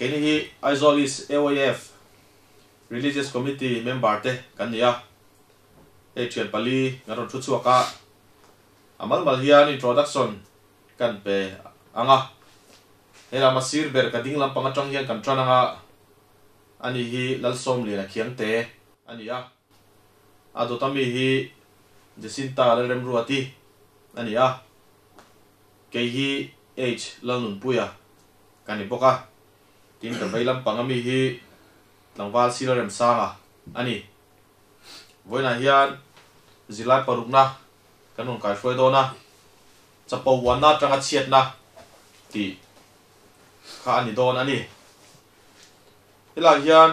Keini hi Aizawl East AYF Religious Committee member te kan ni a, hei thian pali kan rawn thu chhuak a, a mal mal hian introduction kan pe ang a, he lama sir ber ka ding lampang atang hian kan tan ang a, ani hi Lalsawmliana Khiangte a ni a, a dawt ami hi Jacinta Lalremruati a ni a, kei hi H Lalnunpuia ka ni bawk a, tin ka vei lampang ami hi tlangval Sila Remsanga a ni. Vawiinah hian zirlai parukna kan rawn kaihruai dawn a, chapo uanna atanga chhiatna tih kha a ni dawn a ni. Helaiah hian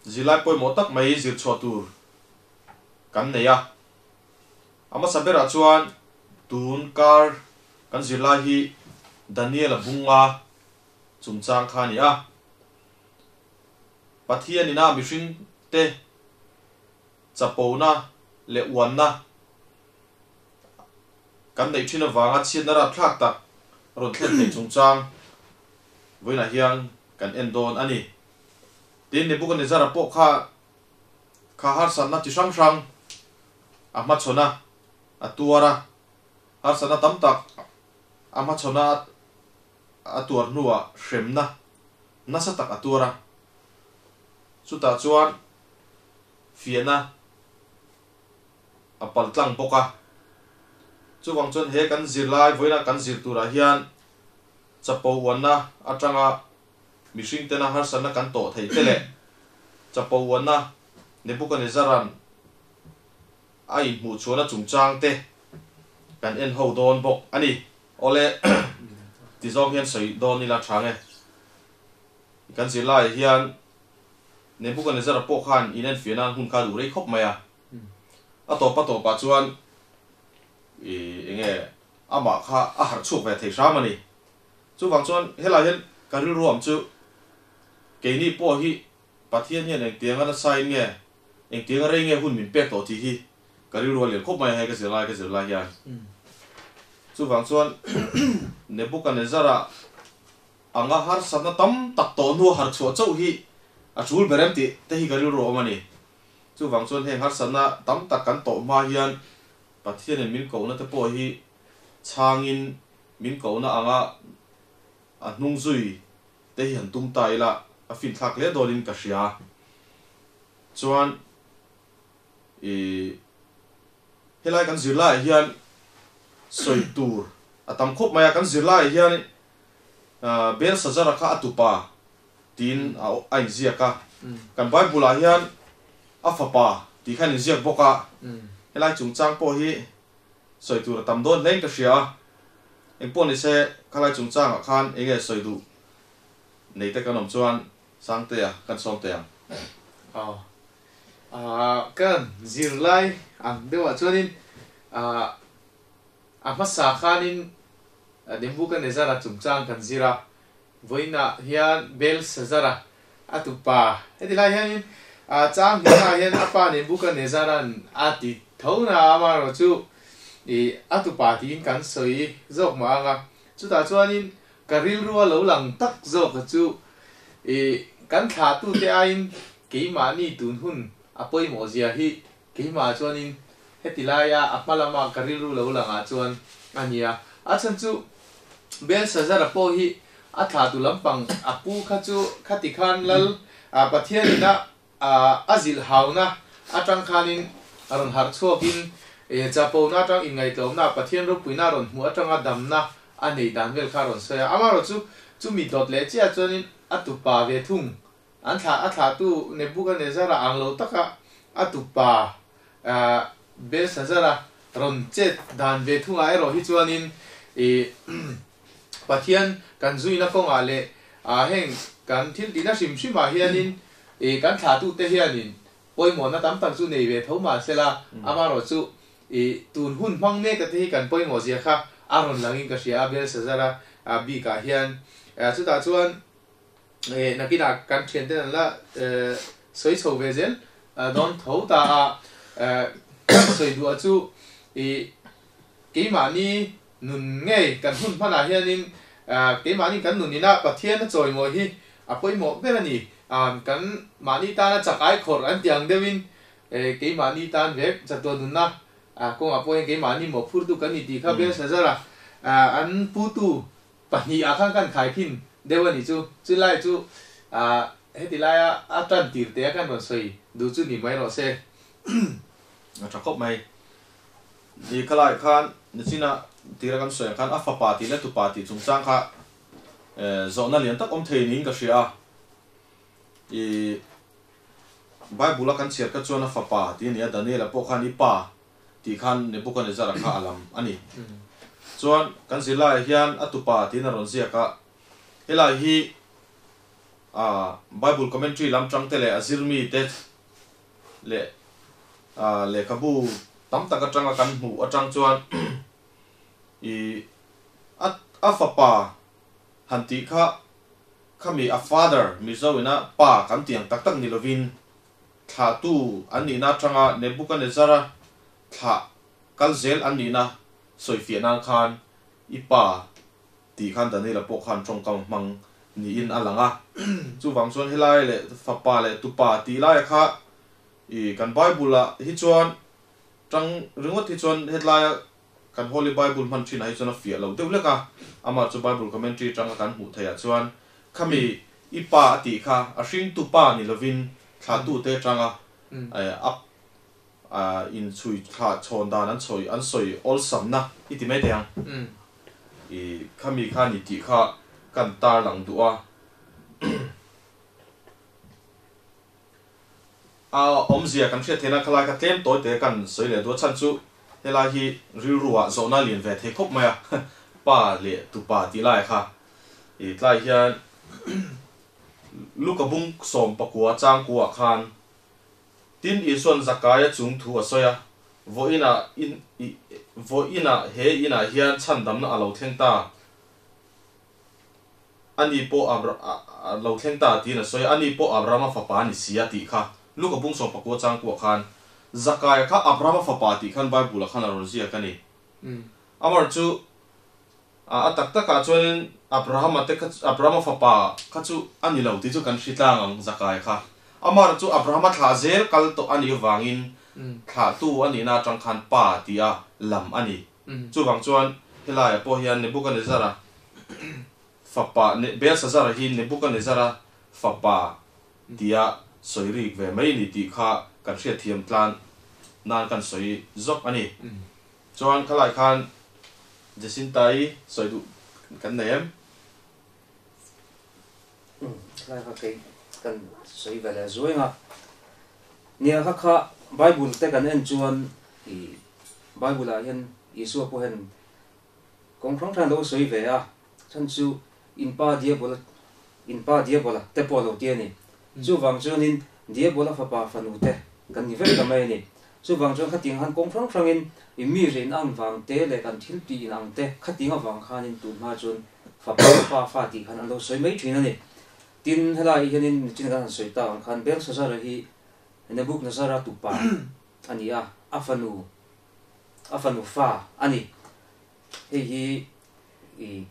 zirlai pawimawh tak mai zir chhuah tur kan nei a, a hmasa berah chuan tun kar kan zirlai hi Daniel-a bunga chungchang kha a ni a. Pathian ina mihring te chapona leh uanna kan neih thin avanga chhiatna rapthlak tak rawn thlen theih chungchang vawiinah hian kan en dawn a ni. Tin, Nebuchadnezzar-a pawh kha kha harsatna chi hrang hrang a hmachhawn a, a tuar a, harsatna tam tak a hmachhawn a, a tuar hnuah hremna nasa tak a tuar a, chutah chuan fiahna a pal tlang bawk a. Chuvang chuan he kan zirlai vawiina kan zir turah hian chapo uanna atanga mihring tena harsatna kan tawh theih te leh chapo uanna Nebuchadnezzar-a'n a inhmuhchhuahna chungchang te kan en ho dawn bawk a ni. Awle, ti zawng hian sawi dawn ila tha nge. Kan zirlaiah hian Nebuchadnezzar-a pawh khan in enfiah nan hun kha a duh rei khawp mai a. A tawp a tawpah chuan i enge amah kha a harh chhuak ve thei hram a ni. Chuvang chuan helaiah hian ka rilru am chu keini pawh hi Pathian hian engtianga nasa in nge, engtianga rei nge hun min pek tawh tih hi ka rilru a lian khawp mai a hei ka zirlai ka zirlai hian. Chuvang chuan Nebuchadnezzar-a anga harsatna tam tak tawh hnua harh chhuah chauh hi a tul ber em tih te hi ka rilru a awm a ni. Chuvang chuan heng harsatna tam tak kan tawh hma hian Pathianin min kohna te pawh hi chhangin min kohna anga a hnung zui te hi han tum ta ila a finthlak hle dawnin ka hria. Chuan i helai kan zirlaiah hian sawi tur a tam khawp mai a, kan zirlaiah hian Belshazzar-a kha a tupa tiin a inziak a, kan Bible-ah hian a fapa tih kha an inziak bawk a, helai chungchang pawh hi sawi tur a tam dawn hlein ka hria a, engpawh nise khalai chungchangah khan enge sawi duh nei te kan awm chuan Sangtea kan sawm teh ang. Aw. Kan zirlai ang deuhah chuanin a hmasa khanin Nebuchadnezzar-a chungchang kan zir a, vawiinah hian Belshazzar-a a tupa heti lai hianin chang hnihnaah hian a pa Nebuchadnezzar-a'n a ti tho na amaherawh chu a tupa tiin kan sawi zawk mah ang a, chutah chuanin Ka rilrua lo lang tak zawka chu i kan thlahtute aiin keimahni tun hun a pawimawh zia hi keimah chuanin heti laia a hma lama ka rilru lo langah chuan a ni a. A chhan chu Belshazzar-a pawh hi a thlahtu lampang a pu kha chu khati khan lal Pathianin a a zilh hauna atang khanin a rawn harh chhuakin chapona atang inngaihtlawmna Pathian ropuina a rawn hmuh atanga damna a neih dan vel kha a rawn sawi a. Amaherawh chu chumi dawt leh chiah chuanin a tupa ve thung an thlah a thlahtu Nebuchadnezzar-a ang lo taka a tupa Belshazzar-a rawn chet dan ve thungah erawh hi chuanin Pathian kan zuina kawngah leh heng kan thil tihna hrim hrimah hianin Ih, kan thlahtute hianin pawimawhna tam tak chu nei ve tho mah sela, amaherawh chu ih tun hun hmang mek te hi kan pawimawh zia kha a rawn langin ka hria a, Belshazzar-a bikah hian. Chutah chuan ih nakinah kan thianten an la sawi chho ve zel dawn tho ta a, kan sawi duah chu ih keimahni nun ngei kan hun hmanah hianin Keimahni kan nun ina Pathian a chawimawi hi a pawimawh ber a ni. Kan mahni tana chak ai khawrh an tih ang deuhin keimahni tan vek chatuah nunna kawngah pawh hian keimahni mawhphurtu kan ni tih kha Belshazzar-a an putu pahnihah khan kan khaikhin deuh a nih chu. Chulai chu heti laia a tan tir te a kan rawn sawi duh chu ni mai rawh se. A tha khawp mai. Ni khalai khan nichina tira kan sawi ang khan a fapa tih leh tupa tih chungchang kha zawhna lian tak awm thei niin ka hria a. I Bible a kan chhiar kha chuan a fapa tih a ni a, Daniel-a pawh khan i pa tih khan Nebuchadnezzar-a kha a lam a ni. Chuan kan zirlaiah hian a tupa tiin a rawn ziak a, helai hi Bible commentary lam tangte leh a zirmite leh lehkhabu tam tak atanga kan hmuh atang chuan i a a fapa han tih kha khami a father Mizo ina pa kan tih ang tak tak ni lovin thlahtu an nihna atanga Nebuchadnezzar-a thlah kal zel an nihna sawifiah nan khan i pa tih khan Daniela pawh khan tawngkam a hmang niin a lang a. Chuvang chuan helai leh fapa leh tupa tih laia kha i kan Bible-ah hi chuan tang ringawt hi chuan hetlaia kan Holy Bible hman thinah hi chuan a fiah lo deuh lek a. Amah chu Bible commentary tanga kan hmuh theihah chuan khami i pa a tih kha a hringtu pa ni lovin thlahtute atanga a inchhui thlah chhawn dan an sawi an sawi awlsamna i ti mai thei ang. I khami kha ni tih kha kan tarlang duh a. A awmzia kan hriat theihna khalai kha tlem tawi te kan sawi leh duh a chhan chu helai hi rilru ah zawhna lian ve thei khawp mai a pa leh tupa tih lai kha i tlai hian Luka bung 14 changkua ah khan Tin, Isua'n Zakaia chung thu a sawi a, Vawiinah in i vawiinah he inah hian chhandamna a lo thleng ta, ani pawh Abra a lo thleng ta tiin a sawi a, ani pawh Abrahama fapa a ni si a tih kha Luka bung 19 changkuah khan Zakaia kha Abrahama fapa tih khan Bible-ah khan a rawn ziak a ni. Amar chu a tak takah chuanin Abrahama te kha Abrahama fapa kha chu a ni lo tih chu kan hri tlang ang Zakaia kha. Amar chu Abrahama thlah zel kal tawh a nih avangin thlahtu a nihna atang khan pa tih a lam a ni. Chuvang chuan helaiah pawh hian Nebuchadnezzar-a fapa Belshazzar-a hi Nebuchadnezzar-a fapa tia sawi rik ve mai ni tih kha kan hriatthiam tlan nan kan sawi zawk a ni. Chuan khalai khan Jacinta-i sawi duh kan nei em? Umm, khalai kha kei kan sawi ve leh zuai nga. Nia kha kha Bible te kan en chuan i Bible ah hian Isua pawh hian kawng hrang hrang lo sawi ve a, chhan chu in pa diabola in pa diabola te pawh lo ti a ni. Chuvang chuanin Diabola fapa fanu te kan ni vek ta mai a ni. Chuvang chuan khatiang han kawng hrang hrangin i mi rin ang vang te leh kan thil tih in ang te khatiang avang khanin tun hma chuan fapa pa fa tih khan an lo sawi mai thin a ni. Tin, helai hianin nichin kan han sawi tak ang khan Belshazzar-a hi Nebuchadnezzar-a tupa a ni a, a fanu a fanu fa a ni. Hei hi i.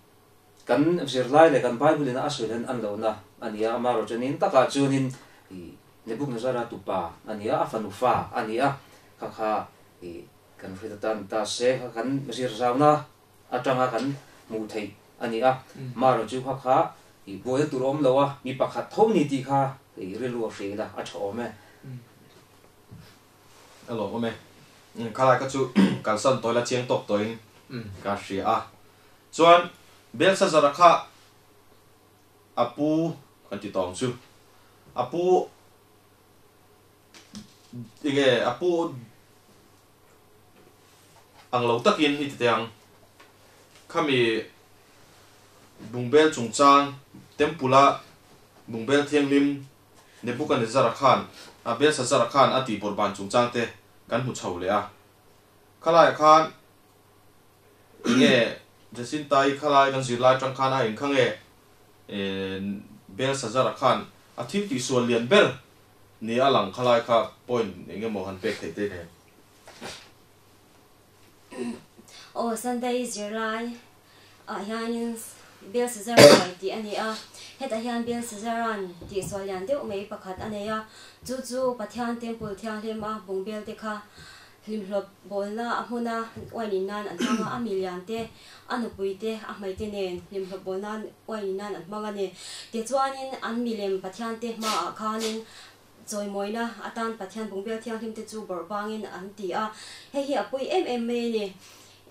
Kan zirlai leh kan Bible in a sawi dan an lohna a ni a, amaherawh chuanin takah chuanin i Nebuchadnezzar-a tupa a ni a, a fanu fa a ni a, kha kha i kan hriat atan ta se kha kan zir zauna atanga kan hmuh theih a ni a, amaherawh chu kha kha i buaina tur a awm lo a, mi pakhat tho ni tih kha i rilru a hria ila a tha awm e. A lawm awm e. Khalai kha chu kalsan tawila chiang tawk tawhin ka hria a. Chuan Belshazzar-a kha a pu kan ti tawng chu, a pu enge a pu ang lo takin i ti teh ang, khami bungbel chungchang temple-a bungbel thianghlim Nebuchadnezzar-a khan a Belshazzar-a khan a tih bawrhban chungchang te kan hmu chho leh a, khalaiah khan Enge Jacinta-i khalai kan zirlai atang khan a inkha nge Belshazzar-a khan a thil tihsual lian ber ni a lang khalai kha point eng emaw han pek theih te nen. Aw Sunday zirlai ah hianin Belsazar ruai tih a ni a. Hetah hian Belsazaran tihsual lian deuh mai pakhat a nei a, chu chu Pathian Temple thianghlim a bungbel te kha hlimhlawp bawlna a hmuna uain in nan an hmang a, a milian te, a nupui te, a hmei te nen hlimhlawp bawl nan uain in nan an hmang a ni. Tichuanin an milem Pathian te hmaah khanin Chawimawina atan Pathian bungbel thianghlim te chu bawrh bangin an ti a, hei hi a pui em em mai a ni.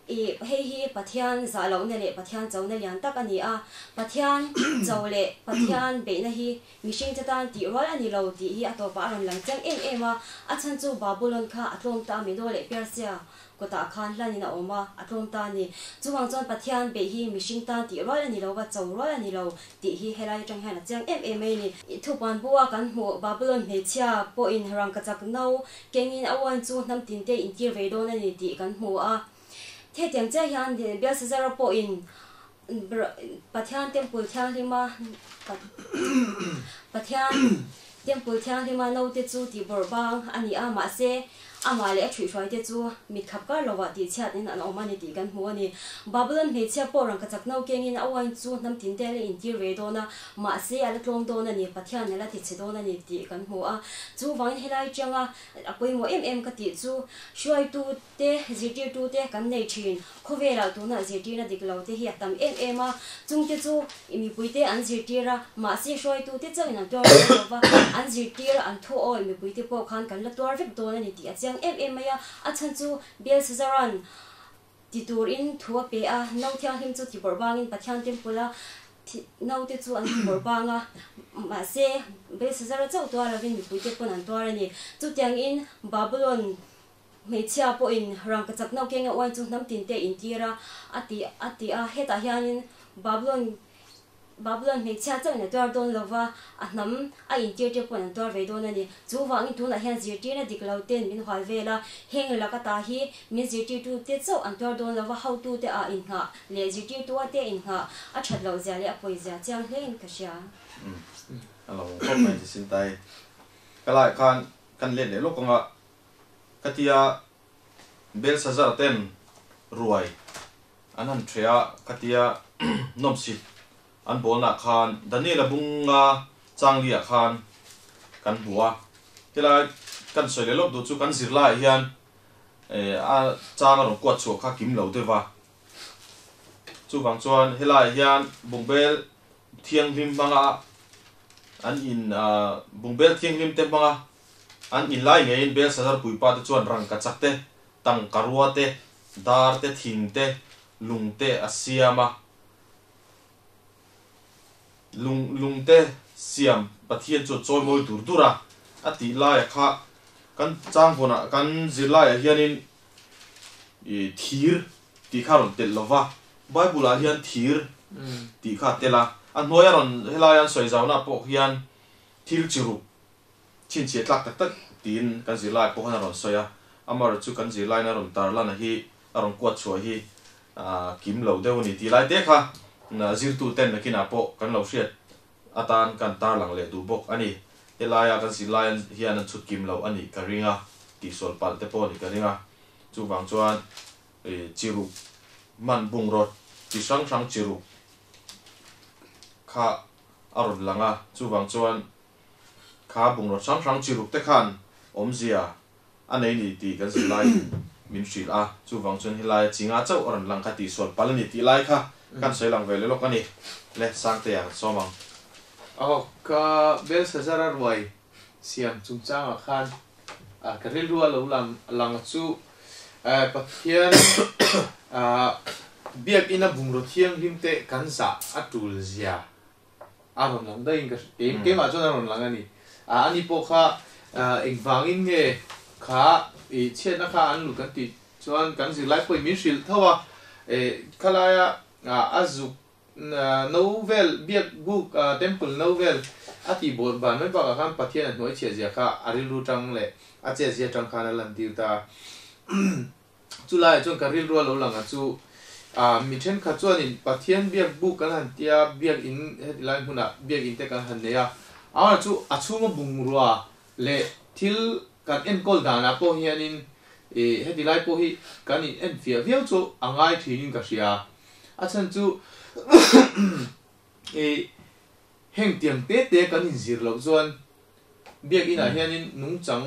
Ih, hei hi Pathian zah lohna leh Pathian chona lian tak a ni a, Pathian cho leh Pathian beihna hi mihring te tan tih rual a ni lo tih hi a tawpah a rawn lang chiang em em a, a chhan chu Babulon kha a tlawm ta a, Medo leh Persia Kawtah khan hlanin a awm a, a tlawm ta a ni. Chuvang chuan Pathian beih hi mihring tan tih rual a ni lo va, cho rual a ni lo tih hi helai atang hian a chiang em em mai a ni. Thupuan bu-a kan hmuh Babylon hmeichhia pawhin rangkachak no kengin a uain chu hnam tinte intir ve dawn a ni tih kan hmu a. Hetiang chiah hian Belshazzar-a pawhin Pathian Temple thianghlima Pathian Temple thianghlima naute chu tihbawrh bang a ni a, mahse amah leh a ṭhuihhruaite chu mit khap kar lovah tihchhiatin an awm a ni tih kan hmu a ni. Babylon hmeichhia pawh rangkachak no kengin a uain chu hnam tinte a la intir ve dawn a, mahse a la tlawm dawn a ni, Pathian a la tichhe dawn a ni tih kan hmu a. Chuvangin helai ṭianga a pawimawh em em ka tih chu hruaitu te zirtirtu te kan nei thin. Khawvelah tunah zirtirna dik lo te hi a tam em em a, chung te chu mipui te an zirtir a, mahse hruaitu te chauhin an tuar dawn lo va, an zirtir an thu awi mipui te pawh khan kan la tuar vek dawn a ni tih a chiang em em mai a, a chhan chu Belshazaran ti turin thu a pe a, no thianghlim chu ti bawrh bangin Pathian temple a naute chu an ti bawrh bang a, mahse Belshazzara chauh tuar lovin mipui te pawn an tuar a ni. Chutiangin Babulon Hmeichhia pawhin rangkachak no kenga uain chu hnam tinte intir a, a ti a ti a. Hetah hianin Babulon Babulon hmeichhia chauhin a tuar dawn lova, a hnam a intir te pawhin an tuar ve dawn a ni. Chu vangin tunah hian zirtirna dik lo ten min hual vel a, heng laka ta hi min zirtirtu te chauh an tuar dawn lova, hotu te ah innghah leh zirtirtua te innghah a that loh zia leh a pawi zia chiang hlein ka hria. Umm a lo awm khawp mai Jacinta-i. Ka laiah khan kan let leh lawk ang a. Ka tia Belshazzar ten ruai an han ṭheh a, ka tia nawmsit an bawlnaah khan Daniel-a bunga changli-ah khan kan hmu a. Helai kan sawi leh lawk duh chu kan zirlaiah hian a chang a rawn kuat chhuah kha kim lo deuh va. Chuvang chuan helaiah hian bungbel thianghlim hmanga an in bungbel thianghlim te hmanga An inlai ngeiin Belshazzar puipa te chuan rangkachak te, tangkarua te, dar te, thing te, lung te a siam a. Lung lung te siam Pathian chu a chawimawi dur dur a, a tih laia kha kan changvawnah kan zirlaiah hianin ih thir tih kha a rawn telh lo va, Bible ah hian thir tih kha a tel a, a hnuaia rawn helaia an sawi zauna pawh hian thil chi ruk Chhinchhiah tlak tak tak tiin kan zirlai pawh khan a rawn sawi a, amaherawh chu kan zirlaina rawn tarlan a hi a rawn kuat chhuah hi kim lo deuh a ni tih lai te kha zirtu ten nakinah pawh kan lo hriat atan kan tarlang leh duh bawk a ni. Helaia kan zirlai hian an chhut kim lo a nih ka ring a, tihsual palh te pawh a nih ka ring a, chuvang chuan chiruk hman bungraw chi hrang hrang chiruk kha a rawn lang a, chuvang chuan Kha bungraw hrang hrang chi ruk te khan awmzia a nei ni tih kan zir laiin min hrilh a, chuvang chuan helai a chinga chauh a rawn lang kha tihsual palh a ni tih lai kha kan sawi lang ve leh lawk a ni. Le, Sangtea kan sawm ang. Aw, ka Belshazzar a ruai siam chungchangah khan ka rilru a lo lang lang chu Pathian biakina bungraw thianghlim te kan zah a tul zia A rawn lang daih in ka hre keimah chuan a rawn lang a ni. Ani pawh kha engvangin nge kha i chhiatna kha an lut kan tih chuan kan zirlai pawhin min hrilh tho a, khalaia a zuk no vel biak buk temple no vel a tih bawrh ban mai bakah khan Pathian a hnuai chhiah zia kha a rilru tang leh a chet zia tang khan a lantir ta a. Chulaiah chuan ka rilru a lo lang a chu ah mi thenkhat chuanin Pathian biak buk kan han tia biakin heti lai hmunah biakin te kan han nei a, amaherawhchu chu a chhunga bungrua leh thil kan enkawl danah pawh hianin ih heti lai pawh hi kan in enfiah viau chu a ngai thinin ka hria. A chhan chu I heng tiang te te kan inzir loh chuan Biakinah hianin nungchang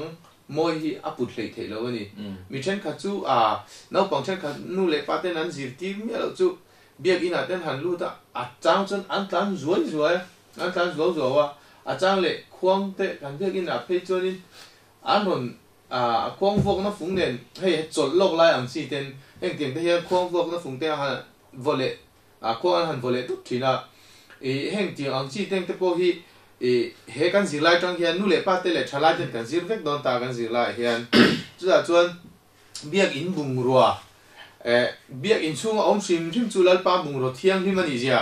mawi hi a put hleih theih loh a ni. Mi thenkhat chu a naupang thenkhat nu leh pa ten an zirtir miah loh chu Biakinah ten han lut a, a chang chuan an tlan zuai zuai a, an tlan zuau zuau a, a chang leh khuang te kan Biakinah phei chuanin an rawn a khuang vuakna fung nen hei chawlh lawk lai ang chi ten heng tiang te hian khuang vuakna fung te a han vaw leh A khuang an han vaw leh dup thin a, ih heng tiang ang chi teng te pawh hi ih he kan zirlai tang hian nu leh pa te leh thalai ten kan zir vek dawn ta kan zirlaiah hian chutah chuan biakinn bungrua eh biakinn chhunga awm hrim hrim chu Lalpa bungraw thianghlim a nih zia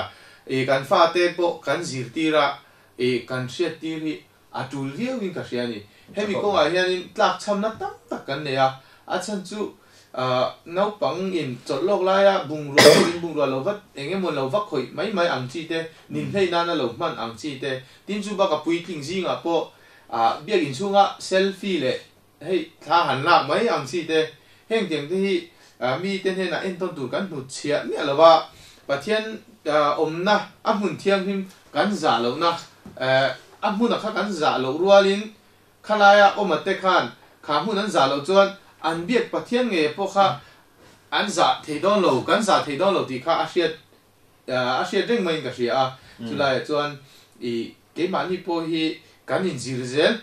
ih kan fate pawh kan zirtir a ih kan hriattir hi a tul viauin ka hria a ni. Hemi kawngah hianin tlakchhamna tam tak kan nei a, a chhan chu naupang in chawlh lawk laia bungrua pawhin bungrua lo va eng emaw lo va khawih mai mai ang chi te, ninhlei nana lo hman ang chi te, tin chu baka puitling zingah pawh biakinn chhunga selfie leh hei thla han lak mai ang chi te, heng tiang te hi mite hnenah entawn tur kan hnutchhiah miah lo va, Pathian awmna a hmun thianghlim kan zah lohna a hmuna kha kan zah loh rualin khalaia awma te khan kha hmun an zah loh chuan an biak Pathian ngei pawh kha an zah thei dawn lo, kan zah thei dawn lo tih kha a hriat a hriat reng maiin ka hria a, chulaiah chuan ih keimahni pawh hi kan inzir zel,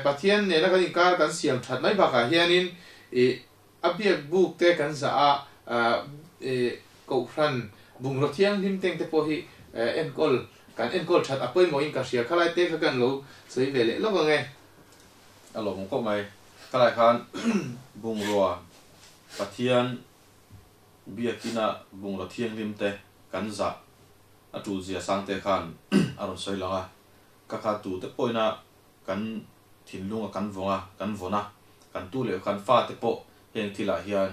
Pathian nena kan inkar kan siam that mai bakah hianin ih a biak buk te kan zah a, ih Kohhran bungraw thianghlim teng te pawh hi enkawl kan enkawl that a pawimawhin ka hria, khalai te kha kan lo sawi ve leh lawk ang e. A lawmawm khawp mai, khalai khan bungrua Pathian Biakina bungraw thianghlim te kan zah a tul zia sang te khan a rawn sawi lang a, ka kha tu te pawhina kan thinlunga kan vawng a, kan vawn a, kan tu leh kan fa te pawh heng thilah hian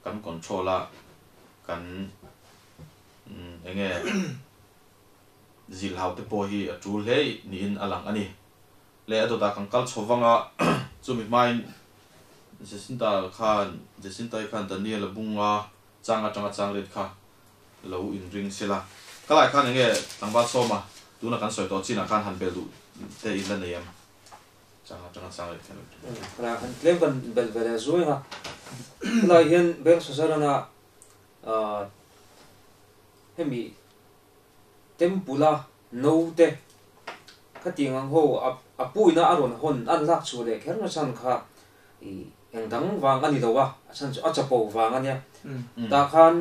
kan control a, kan enge zilhau te pawh hi a tul hle niin a lang a ni. Leh a dawtah kan kal chho vang a, chumi hmain Jacinta khan Jacinta-i khan Daniel-a bunga chang atanga chang rit kha lo inring sela. Ka lai khan enge tlangval sawma tuna kan sawi tawh chinah khan han bel duh te in la nei em? Chang atanga chang rit khan. Ka lai khan tlem kan bel ve leh zuai ang a. Ka lai hian Belshazzar-ana hemi Temple-a naute khatiang ang ho a puina a rawn hawn an lak chhuah leh kher na chhan kha i eng dang vang a ni lo a, a chhan chu a chapo vang a nia. Tah khan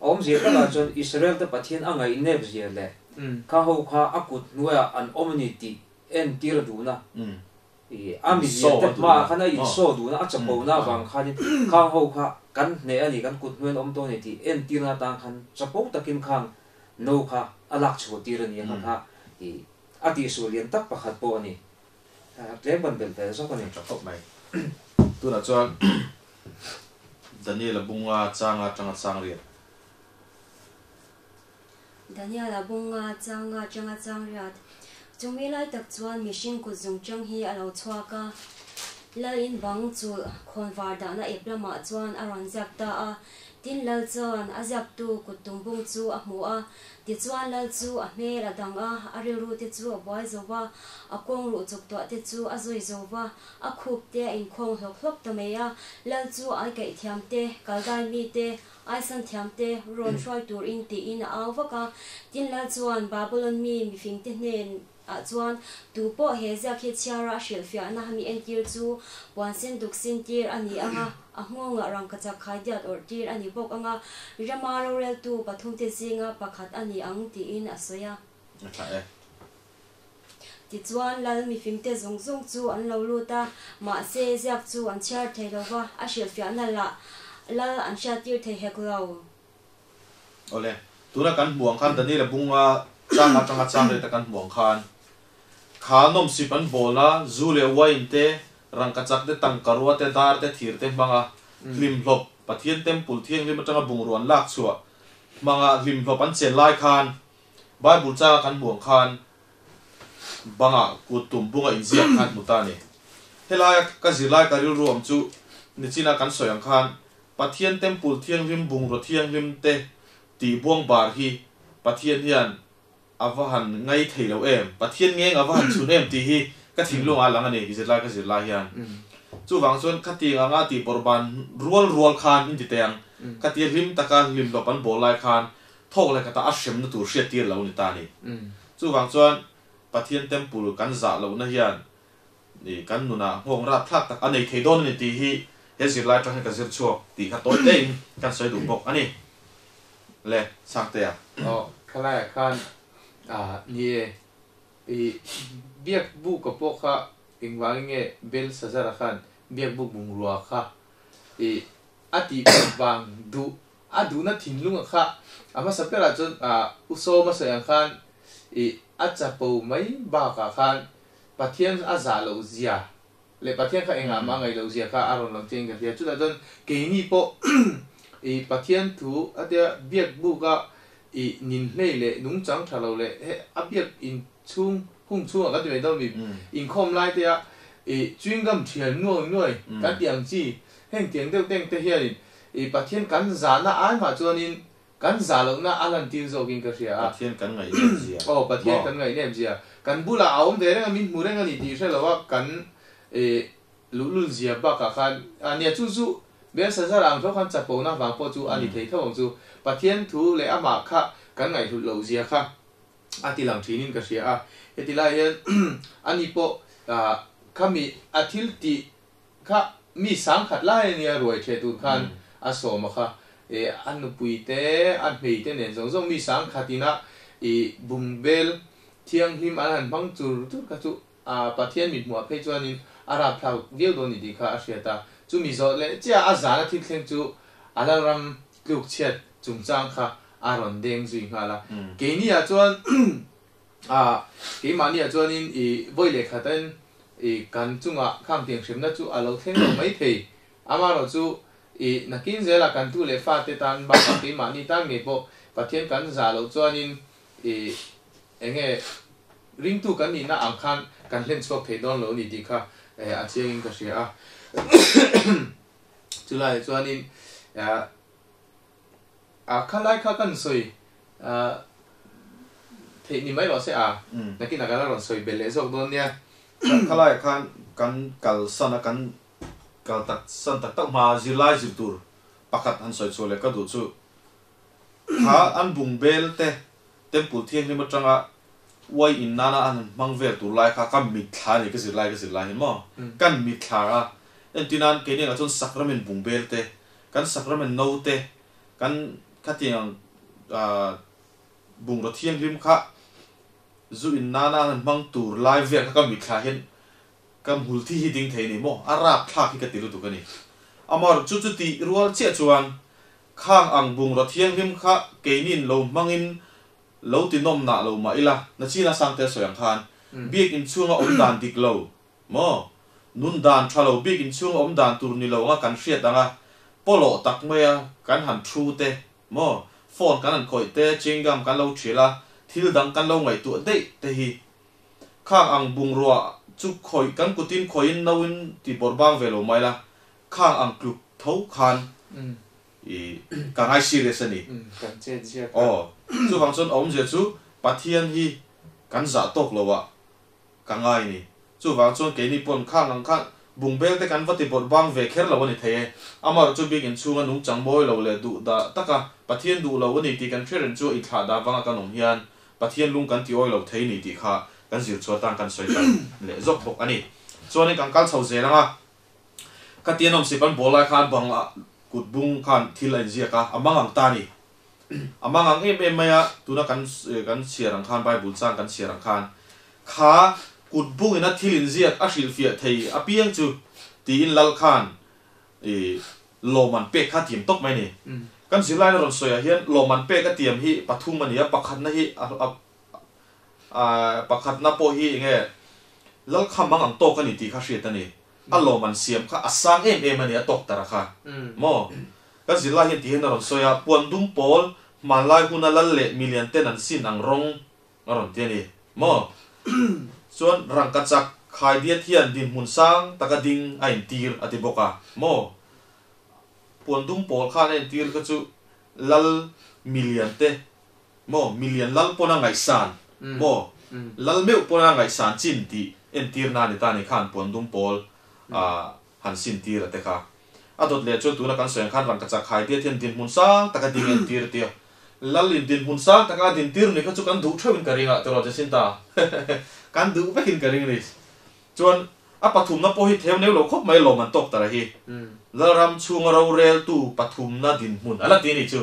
a awmzia takah chuan Israel te Pathian a ngaihnep zia leh kha ho kha a kut hnuaiah an awm a ni tih entir a duhna I a mizia te hmaah khan a insaw duhna, a chapona avang khanin khang ho kha kan hneh a ni, kan kut hnuaiin awm tawh a ni tih entirna atan khan chapo takin khang no kha a lak chhuah tir a ni a, kha kha i a tihsual lian tak pakhat pawh a ni. Tlem kan belh vel zawk a ni. Tha khawp mai. Tunah chuan Daniel-a bunga changa atanga chang riat. Daniel-a bunga changa atanga chang riat. Chumi lai tak chuan mihring kut zung chang hi a lo chhuak a, Lal in bang chu khawnvar dahna ep lamah chuan a rawn ziak ta a. Tin, Lal chuan a ziaktu kut tumbung chu a hmu a, tichuan Lal chu a hmel a dang a, a rilru te chu a buai zo va, a kawng ruh chuk tuah te chu a zawi zo va, a khup te a inkhawng hlawk hlawk ta mai a. Lal chu ai kaih thiam te, kaldai mi te, Aisan thiam te rawn hruai tur in tiin a au vak a. Tin Lal chuan Babylon mi mifing te hnen ah chuan tu pawh he ziak hi chhiara a hrilhfiahna mi entir chu puan sen duk sin tir a ni ang a, a nghawngah rangkachak khai diat awrh tir a ni bawk ang a, rama roreltu pathum te zinga pakhat a ni ang tiin a sawi a. A tha e. Tichuan Lal mifing te zawng zawng chu an lo lut a, mahse ziak chu an chhiar thei lo va, a hrilhfiahna lah Lal an hriattir thei hek lo. Awle, tuna kan hmuh ang khan Daniel-a bunga chang atanga chang reta kan hmuh ang khan kha nawmsip an bawl a, zu leh wine te, rangkachak te, tangkarua te, dar te, thir te hmanga hlimhlawp Pathian temple thianghlim atanga bungrua an lak chhuah hmanga hlimhlawp an chen lai khan Bible changa kan hmuh ang khan bangah kut tum bunga inziak khan hmu ta a ni. Helaia ka zirlai ka rilru awm chu nichina kan sawi ang khan Pathian temple thianghlim bungraw thianghlim te tih buang bar hi Pathian hian a va han ngai thei lo em, Pathian ngeng a va han chhun em tih hi ka thinlung ah a lang a ni, zirlai ka zirlai hian. Chuvang chuan khatiang anga tih bawrhban rual rual khan in ti teh ang, khatia hlim taka hlimhlawp an bawl lai khan thawk leh khatah a hremna tur hriattir lo ni ta a ni. Chuvang chuan Pathian temple kan zah lohna hian kan nunah nghawng rapthlak tak a nei thei dawn a ni tih hi he zirlai atang hian ka zir chhuak tih kha tawi tein kan sawi duh bawk a ni. Le, Sangtea. Aw, khalaiah khan ni e, i biak buk a pawh kha engvangin nge Belshazzar-a khan biak buk bungrua kha i a tih vang duh a duhna thinlunga kha a hmasa berah chuan u Sawma sawi ang khan i a chapo mai bakah khan Pathian a zah loh zia leh Pathian kha engah mah a ngaih loh zia kha a rawn lang chiang in ka hria. Chutah chuan keini pawh i Pathian thu a tia biak buka i ninhlei leh nungchang tha lo leh he a biak in chhung hung chhungah kan ti mai dawn mi inkhawm lai te a i chewing gum thial nuai nuai kan tih ang chi heng tiang deuh teng te hianin i Pathian kan zahna ai mah chuanin Kan zah lohna a lantir zawkin ka hria a. Pathian kan ngaihnep zia. Aw, Pathian kan ngaihnep zia. Kan bulah a awm ve reng a, min hmu reng a ni tih hre lo a, kan luhlul zia bakah khan a nia. Chu chu Belshazzar ang tho khan chapona vang pawh chu a ni thei tho ang chu. Pathian thu leh amah kha kan ngaihhlut loh zia kha a ti lang thinin ka hria a. Heti lai hian ani pawh khami a thil tih Kha mi sangkhat lai a nia ruai ṭheh tur khan a sawm a kha i a nupui te a hmei te nen zawng zawng mi sangkhat ina i bungbel thianghlim an han hmang chur chur kha chu a Pathian mithmuh ah phei chuanin a rapthlak viau dawn ni tih kha a hriat a, chumi zawh leh chiah a zana thil thleng chu a lalram tluk chhiat chungchang kha a rawn deng zui nghal a, keini ah chuan A, keimahniah chuanin i vawi leh khatin i kan chungah khang tiang hremna chu a lo thleng lo mai thei. Amaherawh chu i nakin zelah kan tu leh fate tan bakah keimahni tan ngei pawh Pathian kan zah loh chuanin i enge ringtu kan nihna ang khan kan hlen chhuak thei dawn lo a ni tih kha a chiangin ka hria a. Chulaiah chuanin A khalai kha kan sawi theih ni mai rawh se a, nakinah kan la rawn sawi belh leh zawk dawn nia. Khalaiah khan kan kalsan a, kan kal tak san tak tak hma zirlai zir tur pakhat han sawi chhuah leh ka duh chu kha an bung bel te Temple thianghlim atanga uai in nana an han hmang vel tur lai kha ka mitthla a ni, ka zirlai ka zirlai hian maw kan mitthla a, entirnan keini angah chuan Sacrament bung bel te Kan sacrament no te, kan khatiang bungraw thianghlim kha zu in nana an han hmang tur lai vel kha ka mitthla hian ka hmul thi hi ding thei a ni maw? A rapthlak hi ka ti lutuk a ni. Amaherawhchu chu chu tih rual chiah chuan khang ang bungraw thianghlim kha keiniin lo hmangin lo ti nawm nah lo mah ila, Nachina Sangte sawi ang khan biak inchhunga awm dan dik lo Maw? Nun dan tha lo bik inchhung awm dan tur ni lo anga kan hriat anga pawlawh tak maia kan han thu te, maw? Phone kan han khawih te, chewing gum kan lo ṭhil a, thil dang kan lo ngaihtuah daih te hi. Khang ang bungrua chu khawih kan kutin khawihin no in ti bawrh bang ve lo mai la, khang ang tluk tho khan i ka ngai serious a ni. Kan chet ziak a. Aw, chuvang chuan awmzia chu Pathian hi kan zah tawk lo ah Ka ngai ni. Chuvang chuan keini pawn khang ang khan bungbel te kan va ti bawrh bang ve kher lo a ni thei e. Amaherawh chu biak inchhunga nungchang mawi lo leh duh dah taka Pathian duh lo a ni tih kan hre reng chu i thlah dah vanga kan awm hian Pathian lung kan ti awi lo thei ni tih kha kan zir chhuah tan kan sawi tan leh zawk bawk a ni. Chuanin kan kal chho zel ang a, khatian awmsip an bawl lai khan bangah kut bung khan thil a inziak a, a mang ang ta a ni. A mang ang em em mai a, tuna kan kan chhiar ang khan Bible chang kan chhiar ang khan kha kut bungin a thil inziak a hrilhfiah thei apiang chu tiin lal khan i lawmman pek kha a tiam tawp mai a ni. Kan zirlaina rawn sawiah hian lawmman pek a tiam hi pathum a ni a, pakhatna hi a pakhatna pawh hi enge lal kha mang ang tawk a ni tih kha hriat a ni. A lawmman siam kha a sang em em a ni a tawk tara kha maw? Kan zirlai hian ti hian a rawn sawi a, puan dum pawl hmanlai huna lal leh milian ten an sin ang rawng a rawn ti a ni maw? Chuan rangka chak khai diat hian dinhmun sang taka ding a intir a ti bawk a maw? Puan dum pawl khan a intir kha chu lal milian te. Maw milian lal pawn a ngaihsan maw lal meuh pawn a ngaihsan chin tih entir na ni ta ni khan puan dum pawl han sin tir a te kha. A dawt leh chuan tuna kan sawi ang khan rangkachak khai diat hian dinhmun sang taka ding entir tia lal in dinhmun sang taka a din tir ni kha chu kan duh theuhin ka ring a tiraw Jacinta kan duh vekin ka ring a ni. Chuan a pathumna pawh hi theu neu lo khawp mai lawm an tawk ta hi. Lalram chhunga roreltu pathumna dinhmun a la ti a nih chu.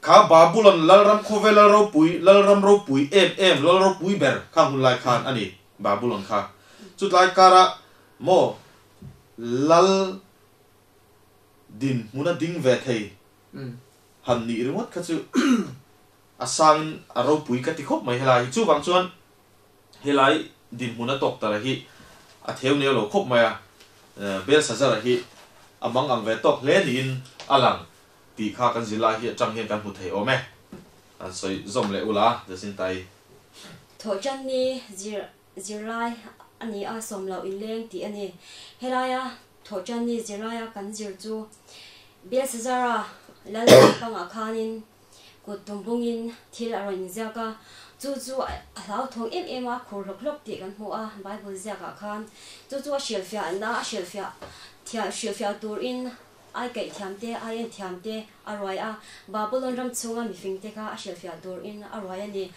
Kha Babulon lalram khawvel lal ropui, lalram ropui em em, lal ropui ber kha hun lai khan a ni Babulon kha. Chutlai kara maw lal dinhmuna ding ve thei han nih ringawt kha chu a sangin a ropui ka ti khawp mai helai hi. Chuvang chuan Helai dinhmun a tawk tara hi a theu neu lo khawp mai a, Belshazzar-a hi a mang ang ve tawk hle niin a lang tih kha kan zirlai hi atang hian kan hmu thei awm e. An sawi zawm leh ula, Jacinta-i. Thawhtanni zir zirlai a ni a, sawmloh inleng tih a ni. Helaia thawhtanni zirlaia kan zir chu Belshazzar-a lal pangah khanin Kut tum bungin thil a rawn inziak a, chu chu a hlauthawng em em a, khur hlawk hlawk tih kan hmu a Bible ziakah khan. Chu chu a hrilhfiahna a hrilhfiah thiah hrilhfiah turin ai kaih thiam te, ai en thiam te a ruai a, Babylon ram chhunga mifing te kha a hrilhfiah turin a ruai a ni.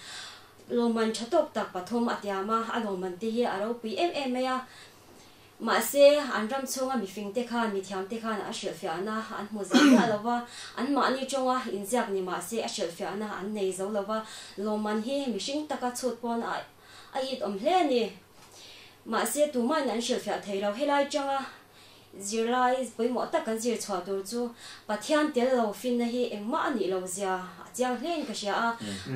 Lawmman tha tawk tak pathum a tiam a, a lawmman te hi a ropui em em mai a. Mahse, an ram chhunga mifingte khan, mithiamte khan a hrilhfiahna an hmu zo miah lo va, anmahni tawnga inziak ni mah se a hrilhfiahna an nei zo lo va, lawmman hi mihring taka chhut pawn a a it awm hle a ni. Mahse, tumahin an hrilhfiah thei lo. Helai tanga zirlai pawimawh tak kan zir chhuah tur chu Pathian tel lo finna hi engmah a nih lo zia a chiang hlein ka hria a.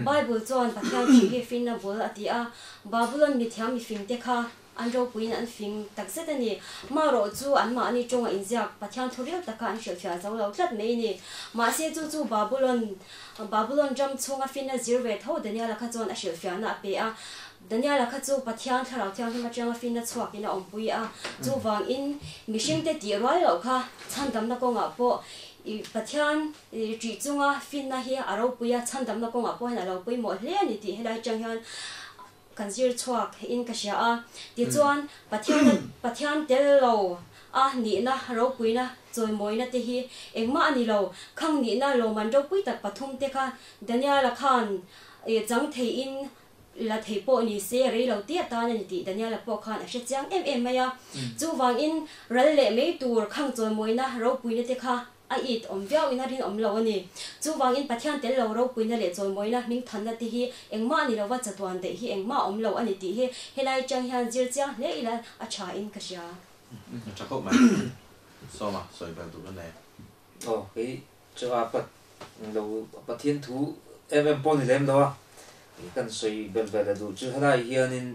Bible chuan Pathian thih hi finna bul a ti a, Babylon mithiam mifingte kha An ropuiin an fing tak zet a ni. Marawh chu anmahni tawnga inziak Pathian thu ril taka an hrilhfiah zo lo tlat mai a ni. Mahse chu chu Babulon, Babulon ram chhunga finna zir ve tho Daniela kha chuan a hrilhfiahna a pe a. Daniela kha chu Pathian Thlarau Thianghlim atanga finna chhuakin a awmpui a. Chuvangin mihringte tih rual loh kha chhandamna kawngah pawh i Pathian ṭih chunga finna hi a ropui a, chhandamna kawngah pawh hian a lo pawimawh hle a ni tih helai atang hian Kan zir chhuak in ka hria a, tichuan Pathian Pathian tel lo a nihna ropuina chawimawina te hi engmah a ni lo, khang nihna lawmman ropui tak pathum te kha Daniela khan chang thei in la thei pawh ni se rei lo te atan a ni tih Daniela pawh khan a hre chiang em em mai a, chuvangin ral leh mai tur khang chawimawina ropuina te kha A it awm viau in a rinawm lo a ni. Chuvangin Pathian tel lo ropuina leh chawimawina hmingthanna te hi engmah ni lova chatuan daih hi engmah awm lo a ni tih hi helai atang hian zir chiang hle ila a tha in ka hria. A tha khawp mai. Sawma sawi bel duh na nei. Aw kei chu a pat lo Pathian thu em em pawh ni lem lo a, kan sawi bel vel a duh chu helai hianin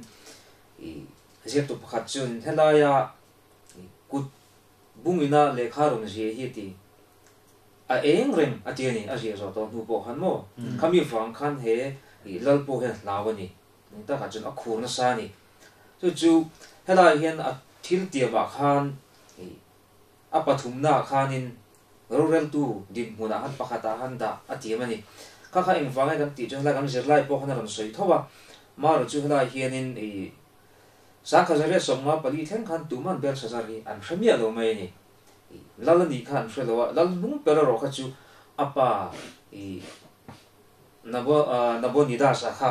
i ziaktu pakhat chuan helaia kut Bungina lehkha rawn zia hi a ti. A eng reng a ti a ni, a ziah zawh tawh hnu pawh khan maw? Khami vang khan he lal pawh hian hlau a ni. Eng takah chuan a khur nasa a ni. Chu chu helaiah hian a thil tiamah khan a pathumnaah khanin roreltu dinhmunah khan pakhatah khan dah a tiam a ni. Kha kha engvang nge kan tih chuan helai kan zirlai pawh khan a rawn sawi tho a, marawh chu helaiah hianin ih Sangkhazaria 54 thleng khan tuman Belshazzar hi an hre miah lo mai a ni. Lal a nih kha an hre lo a, lal hnung ber erawh kha chu a pa i Nabonidus-a kha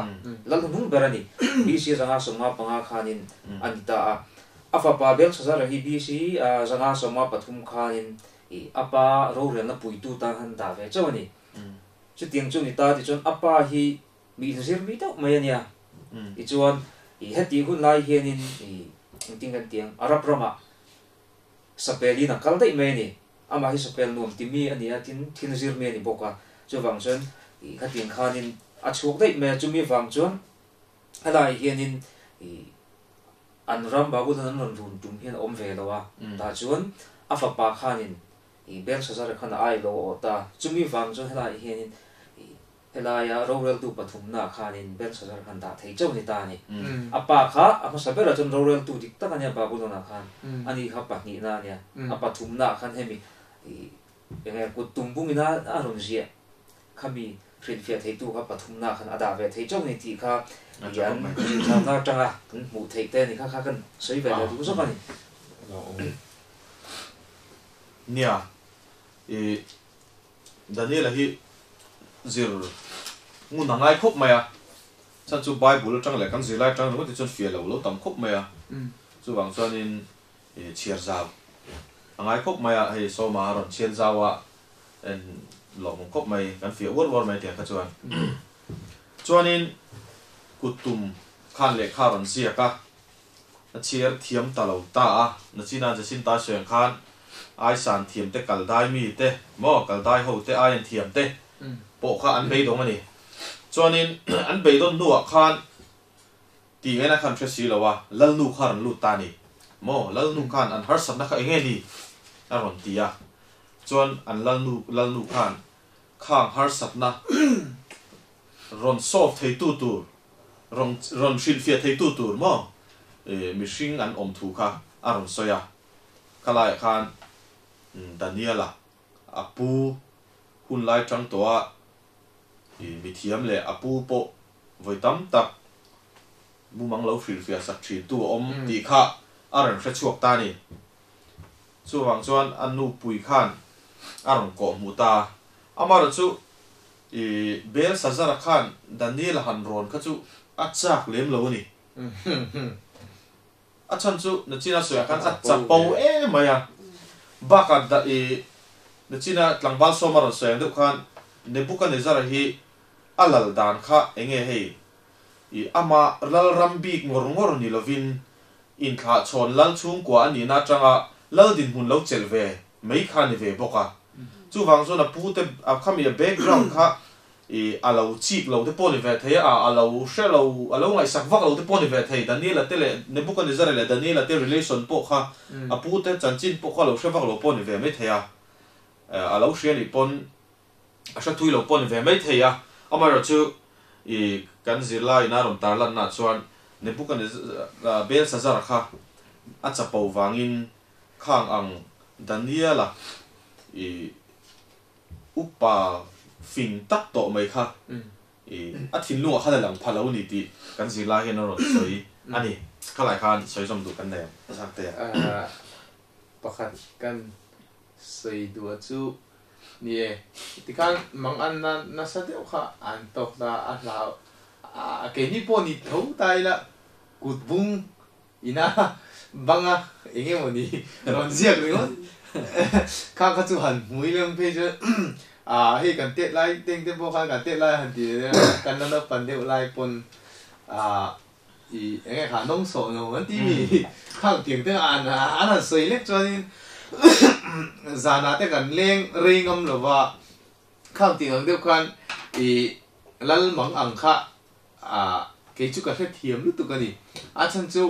lal hnung ber a ni. BC 155 khanin a ni ta a. A fapa Belshazzar-a hi BC 153 khanin a pa rorelna puitu tan han dah ve chauh a ni. Chutiang chu a ni ta tichuan a pa hi Mi inzir mi deuh mai a nia. Tichuan, i heti hun lai hianin i engtin kan ti ang, Arab ramah sapelin a kal daih mai a ni. Amah hi sapel nuam ti mi a ni a, tin thil zir mi a ni bawk a. Chuvang chuan i khatiang khanin a chhuak daih mai a, chumi vang chuan helaiah hianin i an ram Babulon an rawn run tum hian a awm ve lo a. Tah chuan a fapa khanin i Belshazzar khan a ai lo a awh ta. Chumi vang chuan helaiah hianin i Helaia roreltu pathumnaah khanin Belshazzar khan dah thei chauh ni ta a ni. A pa kha a hmasa berah chuan roreltu dik tak a nia Babulon-ah khan, a ni kha pahnihna a nia. A pathumnaah khan hemi eng nge kut tum bungin a rawn ziah khami hrilhfiah theitu kha pathumna khan a dah ve thei chauh a ni tih kha i an zirchhawmna atanga kan hmuh theih te a ni kha kha kan sawi ve leh duh zawk a ni. Nia, i Daniela hi zir ngun a ngai khawp mai a, chhan chu Bible atang leh kan zirlai atang ringawt hi chuan fiah lo lo tam khawp mai a, chuvang chuanin i chhiar zau a ngai khawp mai a, hei Sawma a rawn chhiar zau a, en lawmawm khawp mai, kan fiah uar uar mai tiang kha chuan. Chuanin kut tum khan lehkha a rawn ziak a, a chhiar thiam ta lo ta a, Nachina Jacinta sawi ang khan Aisan thiam te kal dai mi te maw kal dai ho te aian thiam te pawh kha an beidawng a ni. Chuanin an beidawn hnuah khan Tih en a khan hre si lo a, Lalnu kha rawn lut ta a ni maw? Lalnu khan an harsatna kha enge ni? a rawn ti a, chuan an Lalnu Lalnu khan khang harsatna rawn solve theitu tur, rawn rawn hrilhfiah theitu tur maw mihring an awm thu kha a rawn sawi a, khalaiah khan Daniela a pu hun lai tang tawh a mithiam leh a pu pawh vawi tam tak mumang lo hrilhfiah sak thin tu a awm tih kha a rawn hre chhuak ta a ni. Chuvang chuan a nupui khan a rawn kawh hmuh ta a. Amaherawhchu chu i Belshazzar-a khan Daniel-a han rawn kha chu a chak lem lo a ni. A chhan chu Nachina sawiah khan a chapo em mai a. Bakah i Nachina tlangval sawma rawn sawi ang deuh khan Nebuchadnezzar-a hi A lal dan kha enge hei? I ama lal ram bik ngawr ngawr ni lovin inthlahchhawn lal chhungkua a nihna atanga lal dinhmun lo chelh ve mai kha a ni ve bawk a. Chuvang chuan a pu te a khami a background kha i a lo chik lo te pawh ni ve thei a, a lo hre lo, a lo ngaihsak vak lo te pawh ni ve thei. Daniela te leh Nebuchadnezzar leh Daniela te relation pawh kha a pu te chanchin pawh kha a lo hre vak lo pawh ni ve mai thei a. A lo hria nih pawn A hre thui lo pawh ni ve mai thei a, amaherawh chu i kan zirlai ina rawn tar lanna chuan Nebuchadnezzar Belshazzar kha a chapo vangin khang ang Daniela i upa fing tak tawh mai kha i a thinlungah khan a lang pha lo ni tih kan zirlai hian a rawn sawi a ni. Khalai khan sawi zawm duh kan nei ang Zangtea. Pakhat kan sawi duh chu ni e. Tikhan mang an na nasa deuh kha an tawk ta a hlau a keini pawh ni tho ta ila kut bung ina banga eng emaw ni rawn ziak ringawt kha kha chu han hmui lem phei chuan a hei kan tet lai teng te pawh khan kan tet lai han ti leh kan la naupan deuh lai pawn a I eng nge kha nawng sawh no an ti mi khang tiang te an an han sawi lek chuanin zanah te kan leng rei ngam lo va, khang tiang ang deuh khan i lal mang ang kha ah kei chu ka hrethiam lutuk a ni. A chhan chu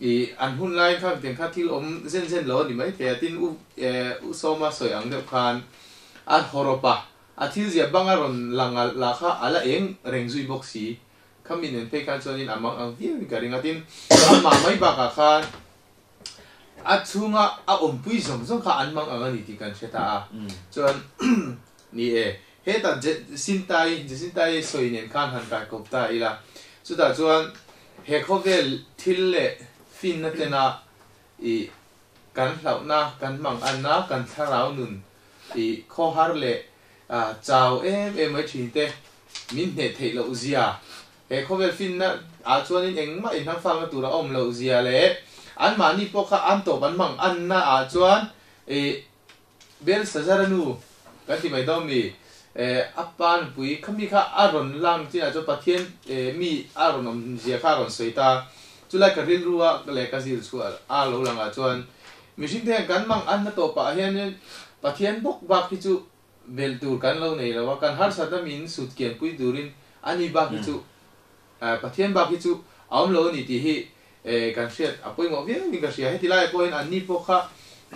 i an hun laiin khang tiang kha thil awm zen zen lo a ni maithei a, tin u u Sawma sawi ang deuh khan a hawrawp a, a thil zia banga rawn lang lah kha a la eng reng zui bawk si. Khami nen phei khan chuanin a mang ang viauin ka ring a, tin amah mai bakah khan a chhunga a awmpui zawng zawng kha an mang ang a ni tih kan hre ta a, chuan ni e, hetah Jacinta-i Jacinta-i sawi nen khan han kai kawp ta ila, chutah chuan he khawvel thil leh finna tena i kan hlauhna, kan manganna, kan thlarau nun i khawhar leh chau em em mai thin te min hneh theih loh zia, he khawvel finna ah chuanin engmah inhnangfakna tur a awm loh zia leh anmahni pawh kha an tawp an mang anna ah chuan ih Belshazzar-a nu kan ti mai dawn mi a pa nupui khami kha a rawn lang chinah chuan Pathian mi a rawn awm zia kha a rawn sawi ta, chulai ka rilru a leh ka zir chhuah a lo lang ah chuan mihring te hian kan mang anna tawpah hianin Pathian bawk bak hi chu Belh tur kan lo nei lo a, kan harsatna min sut kian pui turin ani bak hi chu Pathian bak hi chu a awm lo a ni tih hi kan hriat a pawimawh viau in ka hria. Heti laiah pawhin anni pawh kha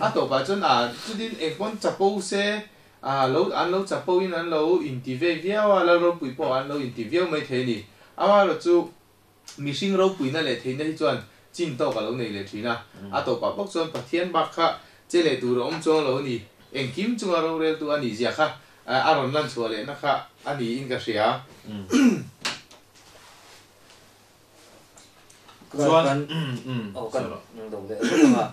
a tawpah chuan a chutin engpawn chapo se lo an lo chapo in an lo inti ve viau a, Lal ropui pawh an lo inti viau mai thei a ni. Amaherawhchu chu mihring ropuina leh theihna hi chuan chin tawk a lo nei leh thin a, a tawpah bawk chuan Pathian bak kha che leh tur a awm chuang lo a ni, engkim chunga roreltu a nih zia kha A rawn lan chhuah lehna kha a niin ka hria. Chuan Aw kan lo leh rawk ang a,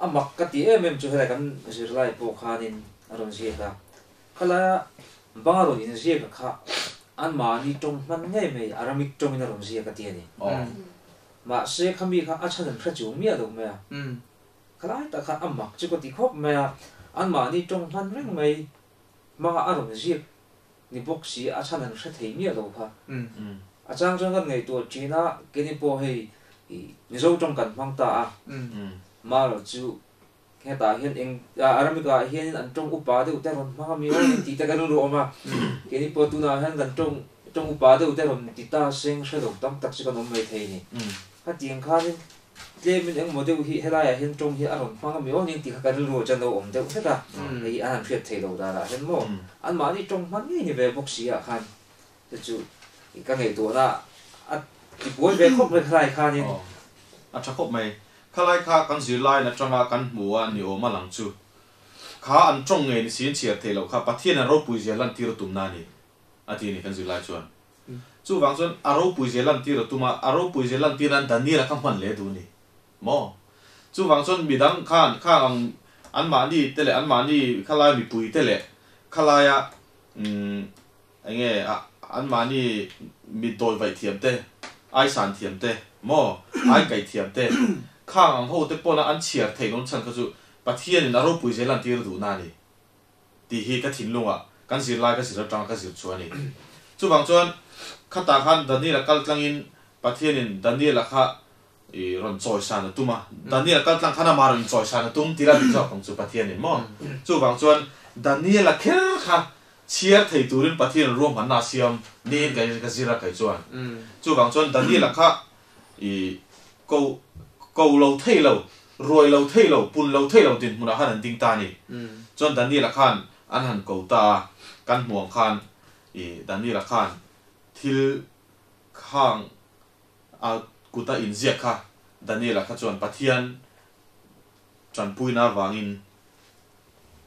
a mak ka ti em em chu helai kan zirlai pawh khanin a rawn ziak a, khalaia banga rawn inziak a kha anmahni tawng hman ngei mai Aramic tawngin a rawn ziak a ti a ni. Mahse khami kha a chhan an hre chung miah lo mai a. Khalai tak khan a mak chu ka ti khawp mai a, anmahni tawng hman reng mai hmanga a rawn ziak ni bawk si a chhan an hre thei miah lo kha. A chang chuan kan ngaihtuah thin a, keini pawh hei Mizo tawng kan hmang ta a, Mara chu hetah hian eng Aramik ah hianin an tawng upa deuh te rawn hmang a mi aw ti te kan ru awm a, keini pawh tunah hian kan tawng tawng upa deuh te rawn ti ta seng hre lo tam tak chu kan awm mai thei ni. Khatiang khanin Tlemin engmaw deuh hi helaiah hian tawng hi a rawn hmang ami aw ning tih kha ka rilru ah chuan lo awm deuh hlek a, hei hi an han hriat theih loh danah hian maw anmahni tawng hman ngei ni ve bawk si ah khan chu chu ka ngaihtuahna a ti buai ve khawp mai khalai khanin. Aw a tha khawp mai. Khalai kha kan zirlain atanga kan hmu a ni awm a lang chu. Kha an tawng ngei ni siin chhiar theih loh kha Pathian an ropui zia lantir a tumna a ni a ti a ni kan zirlai chuan. Chuvang chuan a ropui zia lantir a tum a, a ropui zia lantir nan Daniel-a kha hman leh duh a ni maw? Chuvang chuan midang khan khang ang anmahni te leh anmahni khalai mipui te leh khalaia umm eng nge anmahni mitdawi vaih thiam te, aisan thiam te maw, aikaih thiam te khang ang ho te pawna an chhiar theih nawn chhan kha chu Pathianin a ropui zia lantir a duhna a ni. Tih hi ka thinlungah kan zirlai ka zir atanga ka zir chu a ni. Chuvang chuan khatah khan Daniel-a kal tlangin Pathianin Daniel-a kha i rawn chawisan a tum a, Daniel-a kal tlang khan amah rawn inchawisan a tum tih la dik zawk ang chu Pathianin maw? Chuvang chuan Daniel-a kher kha chhiar thei turin Pathianin ruahmanna a siam niin ka ka zir a kei chuan. Chuvang chuan Daniel-a kha i ko ko lo thei lo, ruai lo thei lo, pun lo thei lo dinhmunah khan an ding ta a ni. Chuan Daniel-a khan an han ko ta a, kan hmuh ang khan i Daniel-a khan thil khang a kuta inziak kha Daniel-a kha chuan Pathian tanpuina avangin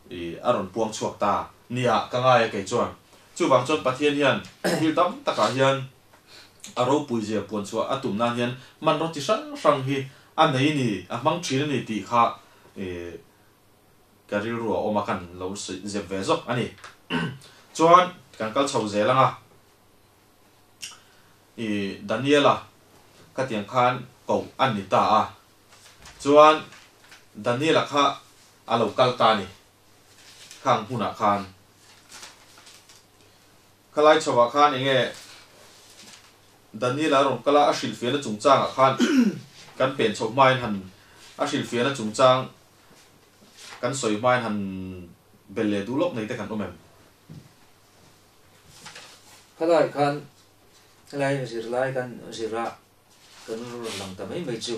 i a rawn puang chhuak ta nia ka ngai a kei chuan. Chuvang chuan Pathian hian thil tam takah hian a ropui zia puan chhuah a tum nan hian hmanraw chi hrang hrang hi a nei ni, a hmang thin a ni tih kha i ka rilru a awm a, kan lo zep ve zawk a ni. Chuan kan kal chho zel ang a, i Daniela khatiang khan koh a ni ta a, Chuan Daniela kha a lo kal ta a ni. Khang hmunah khan. Khalai chhovah khan eng nge Daniela a rawn kal a, a hrilhfiahna chungchangah khan kan pen chhoh hmain han a hrilhfiahna chungchang kan sawi hmain han bel leh duh lawk nei te kan awm em? Khalai khan helai zirlai kan zir a. Kan rawn lang ta mai mai chu.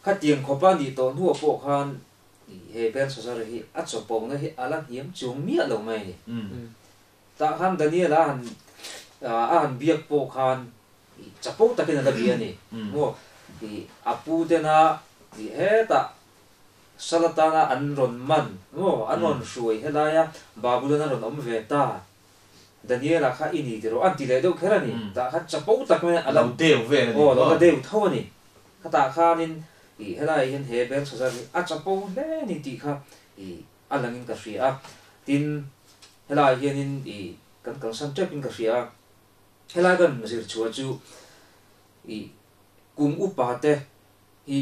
Khatiang khawpa nih tawh hnuah pawh khan he Belshazzar hi a chawpawhna hi a la hniam chuang miah lo mai a ni. Tah khan Daniel a han a han biak pawh khan chapo takin a la bia a ni. Maw a pu tena hetah Salatana an rawn man maw an rawn hruai helaia Babulon a rawn awm ve ta. Daniela kha i ni tiraw? An ti leh deuh kher a ni. Tah khan chapo tak mai a lo deuh vel a ni. Aw, lo la deuh tho a ni. Khatah khanin i helaiah hian he Belshazzar hi a chapo hle a ni tih kha i a langin ka hria a. Tin, helaiah hianin i kan kalsan tepin ka hria a. Helai kan zir chhuah chu i kum upa te hi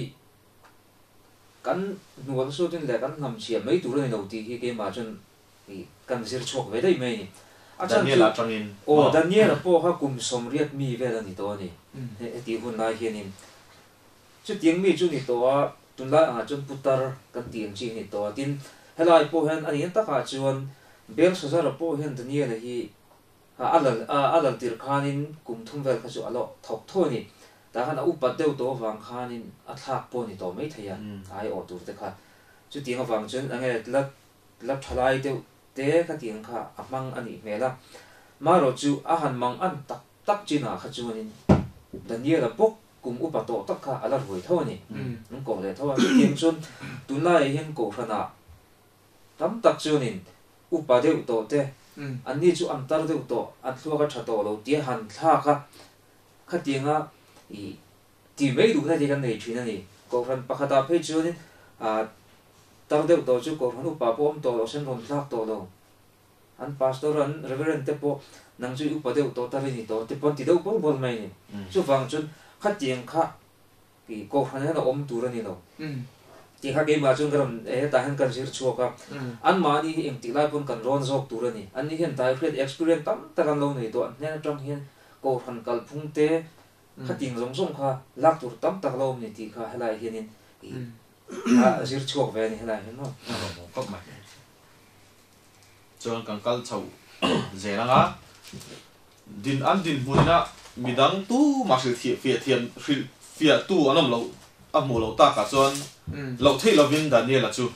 kan hnual sutin leh kan hnamchhiah mai tur a ni lo tih hi keimah chuan I kan zir chhuak ve daih mai a ni. A chhan chu, Daniel-a atangin aw, maw? Daniel-a pawh kha kum sawmriat mi vel a ni tawh a ni. Heti hun lai hianin chutiang mi chu ni tawh a, tunlai angah chuan putar kan tih ang chi a ni tawh a. Tin, helai pawh hian a nihna takah chuan Belshazzar-a pawh hian Daniel-a hi a lal a lal tirh khanin kum thum vel kha chu a lo thawk tho a ni. Tah khan a upat deuh tawh avang khanin a thlak pawh a ni tawh maithei a, aiawh tur te kha. Chutiang avang chuan enge la La thalai deuh te kha tiang kha a hmang a nih hmel a, marawh chu a han mang an tak tak chinah kha chuanin Daniel-a bawk kum upa tawh tak kha a la ruai tho a ni. An koh leh tho a, chutiang chuan tunlaiah hian Kohhranah tam tak chuanin Upa deuh tawh te, anni chu an tar deuh tawh, an thluak a tha tawh lo tia han thlak a, khatianga i ti mai duhna te kan nei thin a ni. Kohhran pakhatah phei chuanin tar deuh tawh chu kohhran upa pawh awm tawh lo sen rawn thlak tawh lo. An pastor an reverend te pawh nang chu i upa deuh tawh tar i ni tawh te pawh an ti deuh bawr bawr mai a ni. Chuvang chuan khatiang kha I kohhran hian a awm tur a ni lo. Tih kha keimah chuan ka rawn hetah hian kan zir chhuak a. Anmahni hi engtik lai pawn kan rawn zawk tur a ni. Anni hian dai hriat experience tam tak an lo nei tawh. An hnen atang hian kohhran kalphung te khating zawng zawng kha lak tur tam tak lo awm ni tih kha helai hianin i a zir chhuak ve a ni helai hian maw. A rawn awm khawp mai. Chuan kan kal chho zel ang a. Din an dinhmunna midang tumah hrilh fiah thiam hrilh fiah tu an awm loh a hmuh loh takah chuan loh theih lovin Daniela chu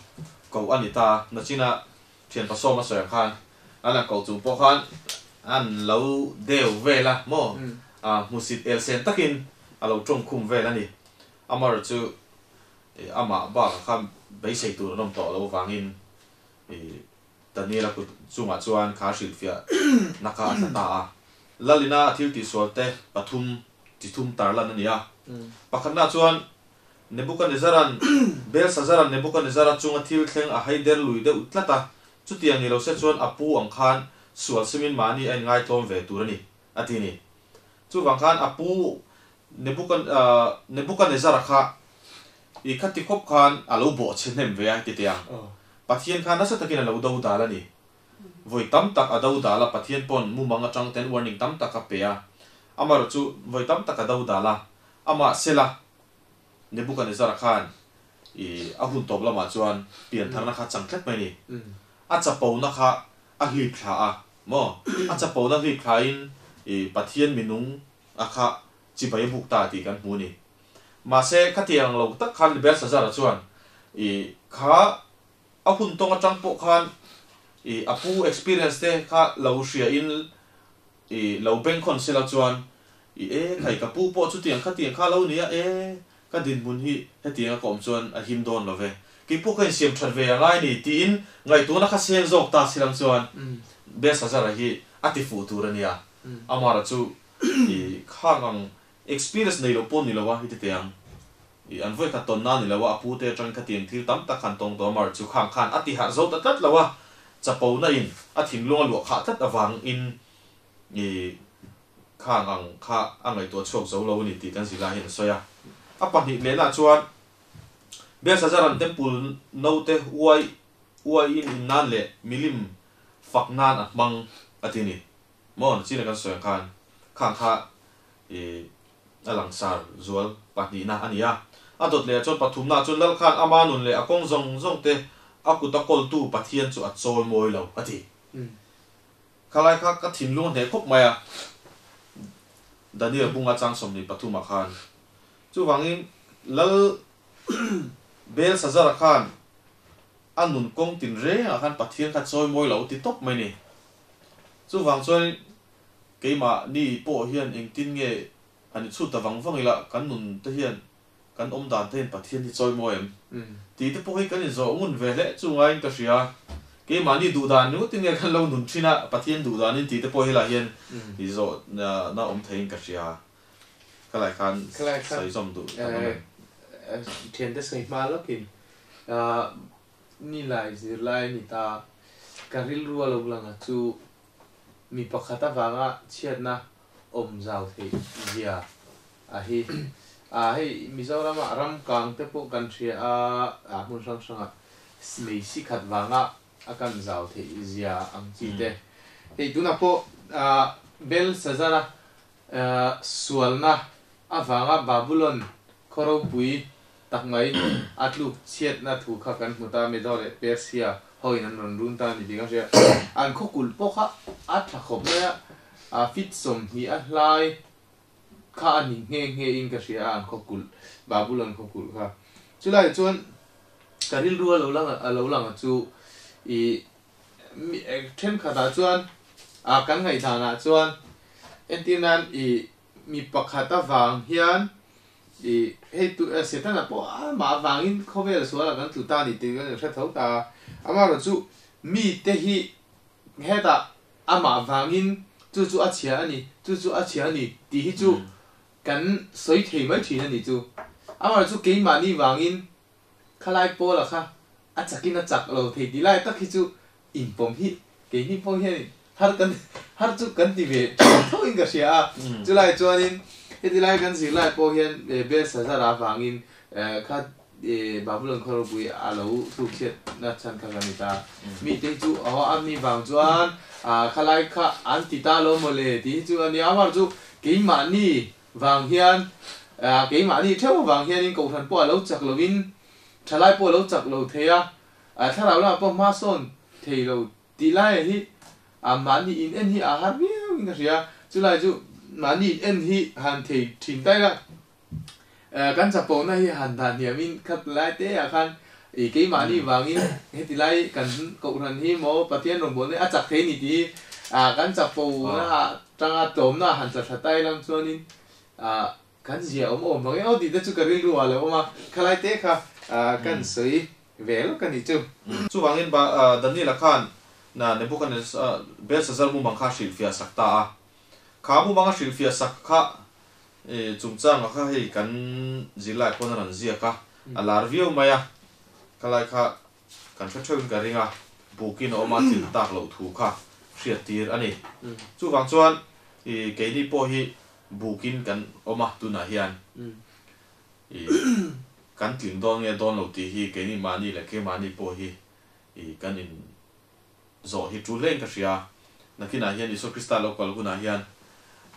koh a ni ta. Nachina thian pasawm a sawi ang khan an han koh chung pawh khan an lo deu vel a maw hmusit elsen takin a lo tawng khum vel a ni. Amar chu amah bakah khan beisei tur an awm tawh loh avangin Daniela kut chungah chuan kha hrilhfiah na kha a tla ta a. Lalina a thil tihsual te pathum chi thum tarlan a ni a. Pakhatna chuan Nebukanezaran Belsazaran Nebukanezara chunga thil thleng a haider lui deuh tlat a, chutiang ni lo se chuan a pu ang khan sual simin mahni a inngaitlawm ve tur a ni, a ti ni. Chuvang khan a pu Nebukanezara kha I khati khawp khan a lo bawh chhe hnem ve a ti teh ang. Pathian kha nasa takin a lo do dal a ni. Vawi tam tak a do dal a, Pathian pawn mumang atang ten warning tam tak a pe a. Amaherawh chu vawi tam tak a do dal a, amah sela Nebuchadnezzar-a khan i a hun tawp lamah chuan piantharna kha chang tlat mai a ni. A chapona kha a hlip thla a maw? A chapona hlip thlain i Pathian minung a kha chibai a buk ta tih kan hmu a ni. Mahse, khatiang ang lo tak khan Belshazzar-a chuan i kha a hun tawng atang pawh khan i a pu experience te kha lo hria in i lo bengkhawn sela chuan i e khai ka pu pawh chutiang khatiang kha lo nia e ka dinhmun hi hetianga ka awm chuan a him dawn lo ve keipawh ka insiam that ve angai ni tiin ngaihtuahna kha seng zawk ta silang chuan Belshazzar-a hi a ti fuh tur a nia Amara chu i khang ang Experience nei lo pawh ni lo a, i ti teh ang. I an vawi khat tawn na ni lo a, a pu te atangin khatiang thil tam tak han tawng tawh a, mar chu khang khan a ti harh zo ta tlat lo a, chapo na in a thinlung a luah khah tlat avang in i khang ang kha a ngaihtuah chhuak zo lo a ni tih kan zirlai hian a sawi a. A pahnih lehna chuan Belshazzar-a'n temple naute uai uai in in nan leh milim fak nan a hmang a ti a ni. Maw nachina kan sawi ang khan khang kha i a langsar zual pahnihna a ni a. A dawt leh ah chuan pathumna ah chuan Lal khan ama nun leh a kawng zawng zawng te a kut a kawltu Pathian chu a chawi mawi lo a ti. Khalai kha ka thinlung a hneh khawp mai a, Daniel bunga chang 23 ah khan. Chuvangin Lal Belshazzar-a khan a nun kawng tin rengah khan Pathian kha chawi mawi lo ti tawp mai ni. Chuvang chuan keimah ni pawh hian engtin nge han inchhut ta vang vang ila kan nun te hian kan awm dan te hian Pathian hi chawi mawi em? Tih te pawh hi kan inzawh ngun ve hle chu ngaiin ka hria. Keimahni duh dan ringawt in nge kan lo nun thin a, Pathian duh dan in tih te pawh helai hian izawh na awm theiin ka hria. Khalai khan sawi zawm duh kan awm em? Thiante sawi hma lawkin Nilai zirlai a ni ta. Ka rilru a lo lang a chu mi pakhat avanga chhiatna awm zau theih zia a hi. A hei Mizoramah ram kang te pawh kan hria a, a hmun hrang hrangah mei si khat vanga a kan zau theih zia ang chi te. Hei tunah pawh Belshazzar-a sualna avanga Babulon khaw ropui tak mai, a tluk chhiatna thu kha kan hmu ta, Medo leh Persia hoin an rawn run ta a ni tih ka hria. An khaw kulh pawh kha a tha khawp mai a, a fit 20 a hlai kha a ni nghe nghe in ka hria a, an khaw kulh, Babulon khaw kulh kha. Chulai chuan ka rilru a lo lang a lo lang a chu i thenkhatah chuan a kan ngaihdanah chuan entir nan i mi pakhat avang hian I hei tu Setana pawh amah avangin khawvel sualah kan tlu ta a ni tih kan inhre tho ta a. Amaherawhchu mite hi Hetah amah vangin chu chu a chhia a ni, chu chu a chhia a ni tih hi chu kan sawi thei mai thin a ni chu. Amaherawhchu chu keimahni vangin khalai Paula kha a chakin a chak lo thei tih lai tak hi chu inpawm hi keini pawh hianin har kan har chu kan ti ve thin tho in ka hria a. Chulai chuanin heti lai kan zirlai pawh hian Belshazzar-a vangin kha Babylon khaw ropui a lo thluk chhiat na chhan kha kan ni ta. Mite hi chu aw a mi vang chuan khalai kha an ti ta lo maw le tih hi chu a nia. Amar chu keimahni vang hian keimahni theuh avang hianin kohhran pawh a lo chak loin thalai pawh a lo chak lo thei a, thlarau lamah pawh hma sawn thei lo tih laia hi mahni in en hi a har viau in ka hria. Chulai chu mahni in en hi han thei thin ta ila. Kan chapona hi han dah hniamin khat lai te ah khan i keimahni vangin heti lai kan kohhran hi maw Pathian rawngbawlna hi a chak thei a ni tih hi kan chapona ah tanga tlawmna ah han tla thla tai lam chuanin kan zia awm awm vang emaw tih te chu ka rilru ah lo awm a, khalai te kha kan sawi ve lawk a nih chu. Chuvangin Daniel-a khan Nebuchadnezzar Belshazzar mumang kha a hrilhfiah sak ta a, kha mumang a hrilhfiah sak kha Chungchanga kha hei kan zirlai pawn a rawn ziak a, a lar viau mai a, khalai kha kan hre theuhin ka ring a, bukin a awm a tlin tak loh thu kha hriat tir a ni. Chuvang chuan keini pawh hi bukin kan awm a tunah hian kan tling dawn nge dawn lo tih hi keini mahni leh keimahni pawh hi kan in zawh hi tul hlein ka hria. Nakinah hian Isua Krista lo kal hunah hian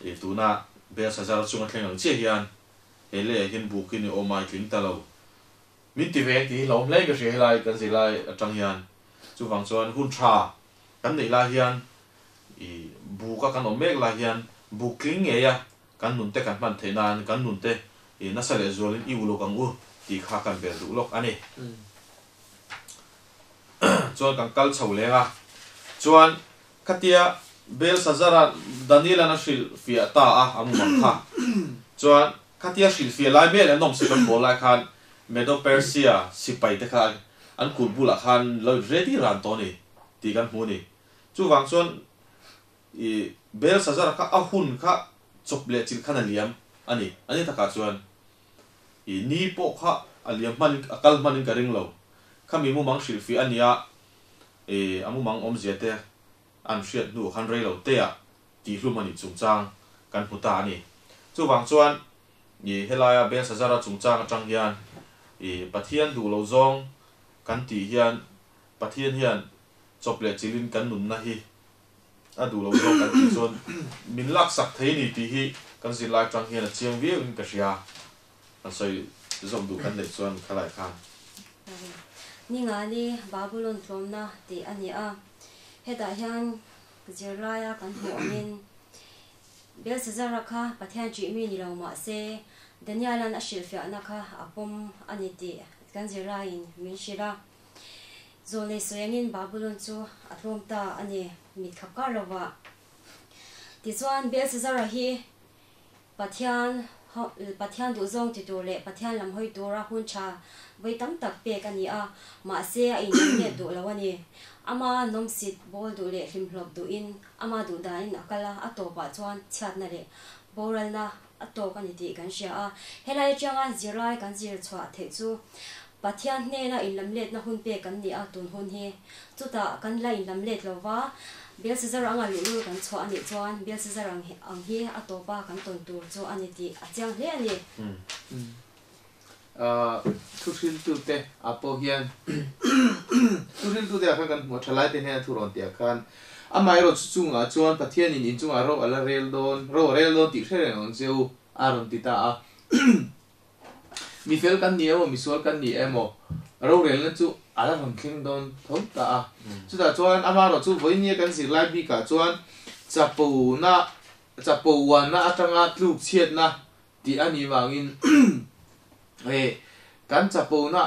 i tuna Belshazzar chunga thleng ang chiah hian he leiah hian bukin i awm a, i tling ta lo. Min ti ve tih hi hlauhawm hlein ka hria helai kan zirlai atang hian. Chuvang chuan hun tha kan neih lai hian i buka kan awm mek lai hian buk tling ngeia kan nun te kan hman theih nan kan nun te i nasa leh zualin i uluk ang u tih kha kan bel duh lawk a ni. Chuan kan kal chho leng a, chuan khatia Belshazzar-a Daniel-a'n a hrilh fiah ta a, a mumang kha. Chuan khatia hrilh fiah lai mek leh nawmsip an bawl lai khan Medo-Persia sipai te kha an kut bulah khan lo in ready ran tawh a ni tih kan hmu a ni. Chuvang chuan i Belshazzar-a kha a hun kha chawp leh chilh khan a liam a ni. A ni takah chuan i ni pawh kha a liam hmanin a kal hmanin ka ring lo. Khami mumang hrilhfiah a nia, i a mumang awmzia te an hriat hnu khan rei lo te ah tihhlum a nih chungchang kan hmu ta a ni. Chuvang chuan i helaia Belshazzar-a chungchang atang hian i Pathian duh lo zawng kan tih hian Pathian hian chawp leh chilhin kan nunna hi a duh lo zawng kan tih chuan min laksak thei a ni tih hi kan zirlai atang hian a chiang viau in ka hria. A sawi zawm duh kan neih chuan khalai khan. Ningani Babulon tlawmna tih a ni a, hetah hian zirlaia kan hmuh angin Belshazzar-a kha Pathian ṭih mi ni lo mah se Daniel-a'n a hrilhfiahna kha a pawm a ni tih kan zirlaiin min hrilh a. Zawlnei sawi angin Babulon chu a tlawm ta a ni mit khap kar lovah. Tichuan Belshazzar-a hi Pathian Pathian duhzawng ti tur leh Pathian lam hawi tura hun tha vawi tam tak pek a ni a, mahse a inhmang let duh lo a ni. Ama nawmsit bawl duh leh hlimhlawp duhin ama duh danin a kal a, a tawpah chuan chhiatna leh boralna a tawk a ni tih kan hria a. Helai atanga zirlai kan zir chhuah theih chu Pathian hnena inlamletna hun pek kan ni a, tun hun hi. Chutah kan la inlamlet lo va, Belshazzar anga luhlul kan chhuah a nih chuan Belshazzar ang ang hi a tawpa kan tawn tur chu a ni tih a chiang hle a ni. Thuhriltute ah pawh hian Thuhriltute ah khan kan hmuh a, thalaite hnena thu rawn tih ah khan amaherawh chu chungah chuan Pathianin inchungah ro a la rel dawn, ro a rel dawn tih hre reng ang che u a rawn ti ta a. Mi fel kan ni emaw, misual kan ni emaw, rorelna chu a la rawn thleng dawn tho ta a. Chutah chuan amaherawh chu vawinia kan zirlai bikah chuan chapona, chapo uanna atanga tluk chhiatna tih a nih vangin hei kan chapona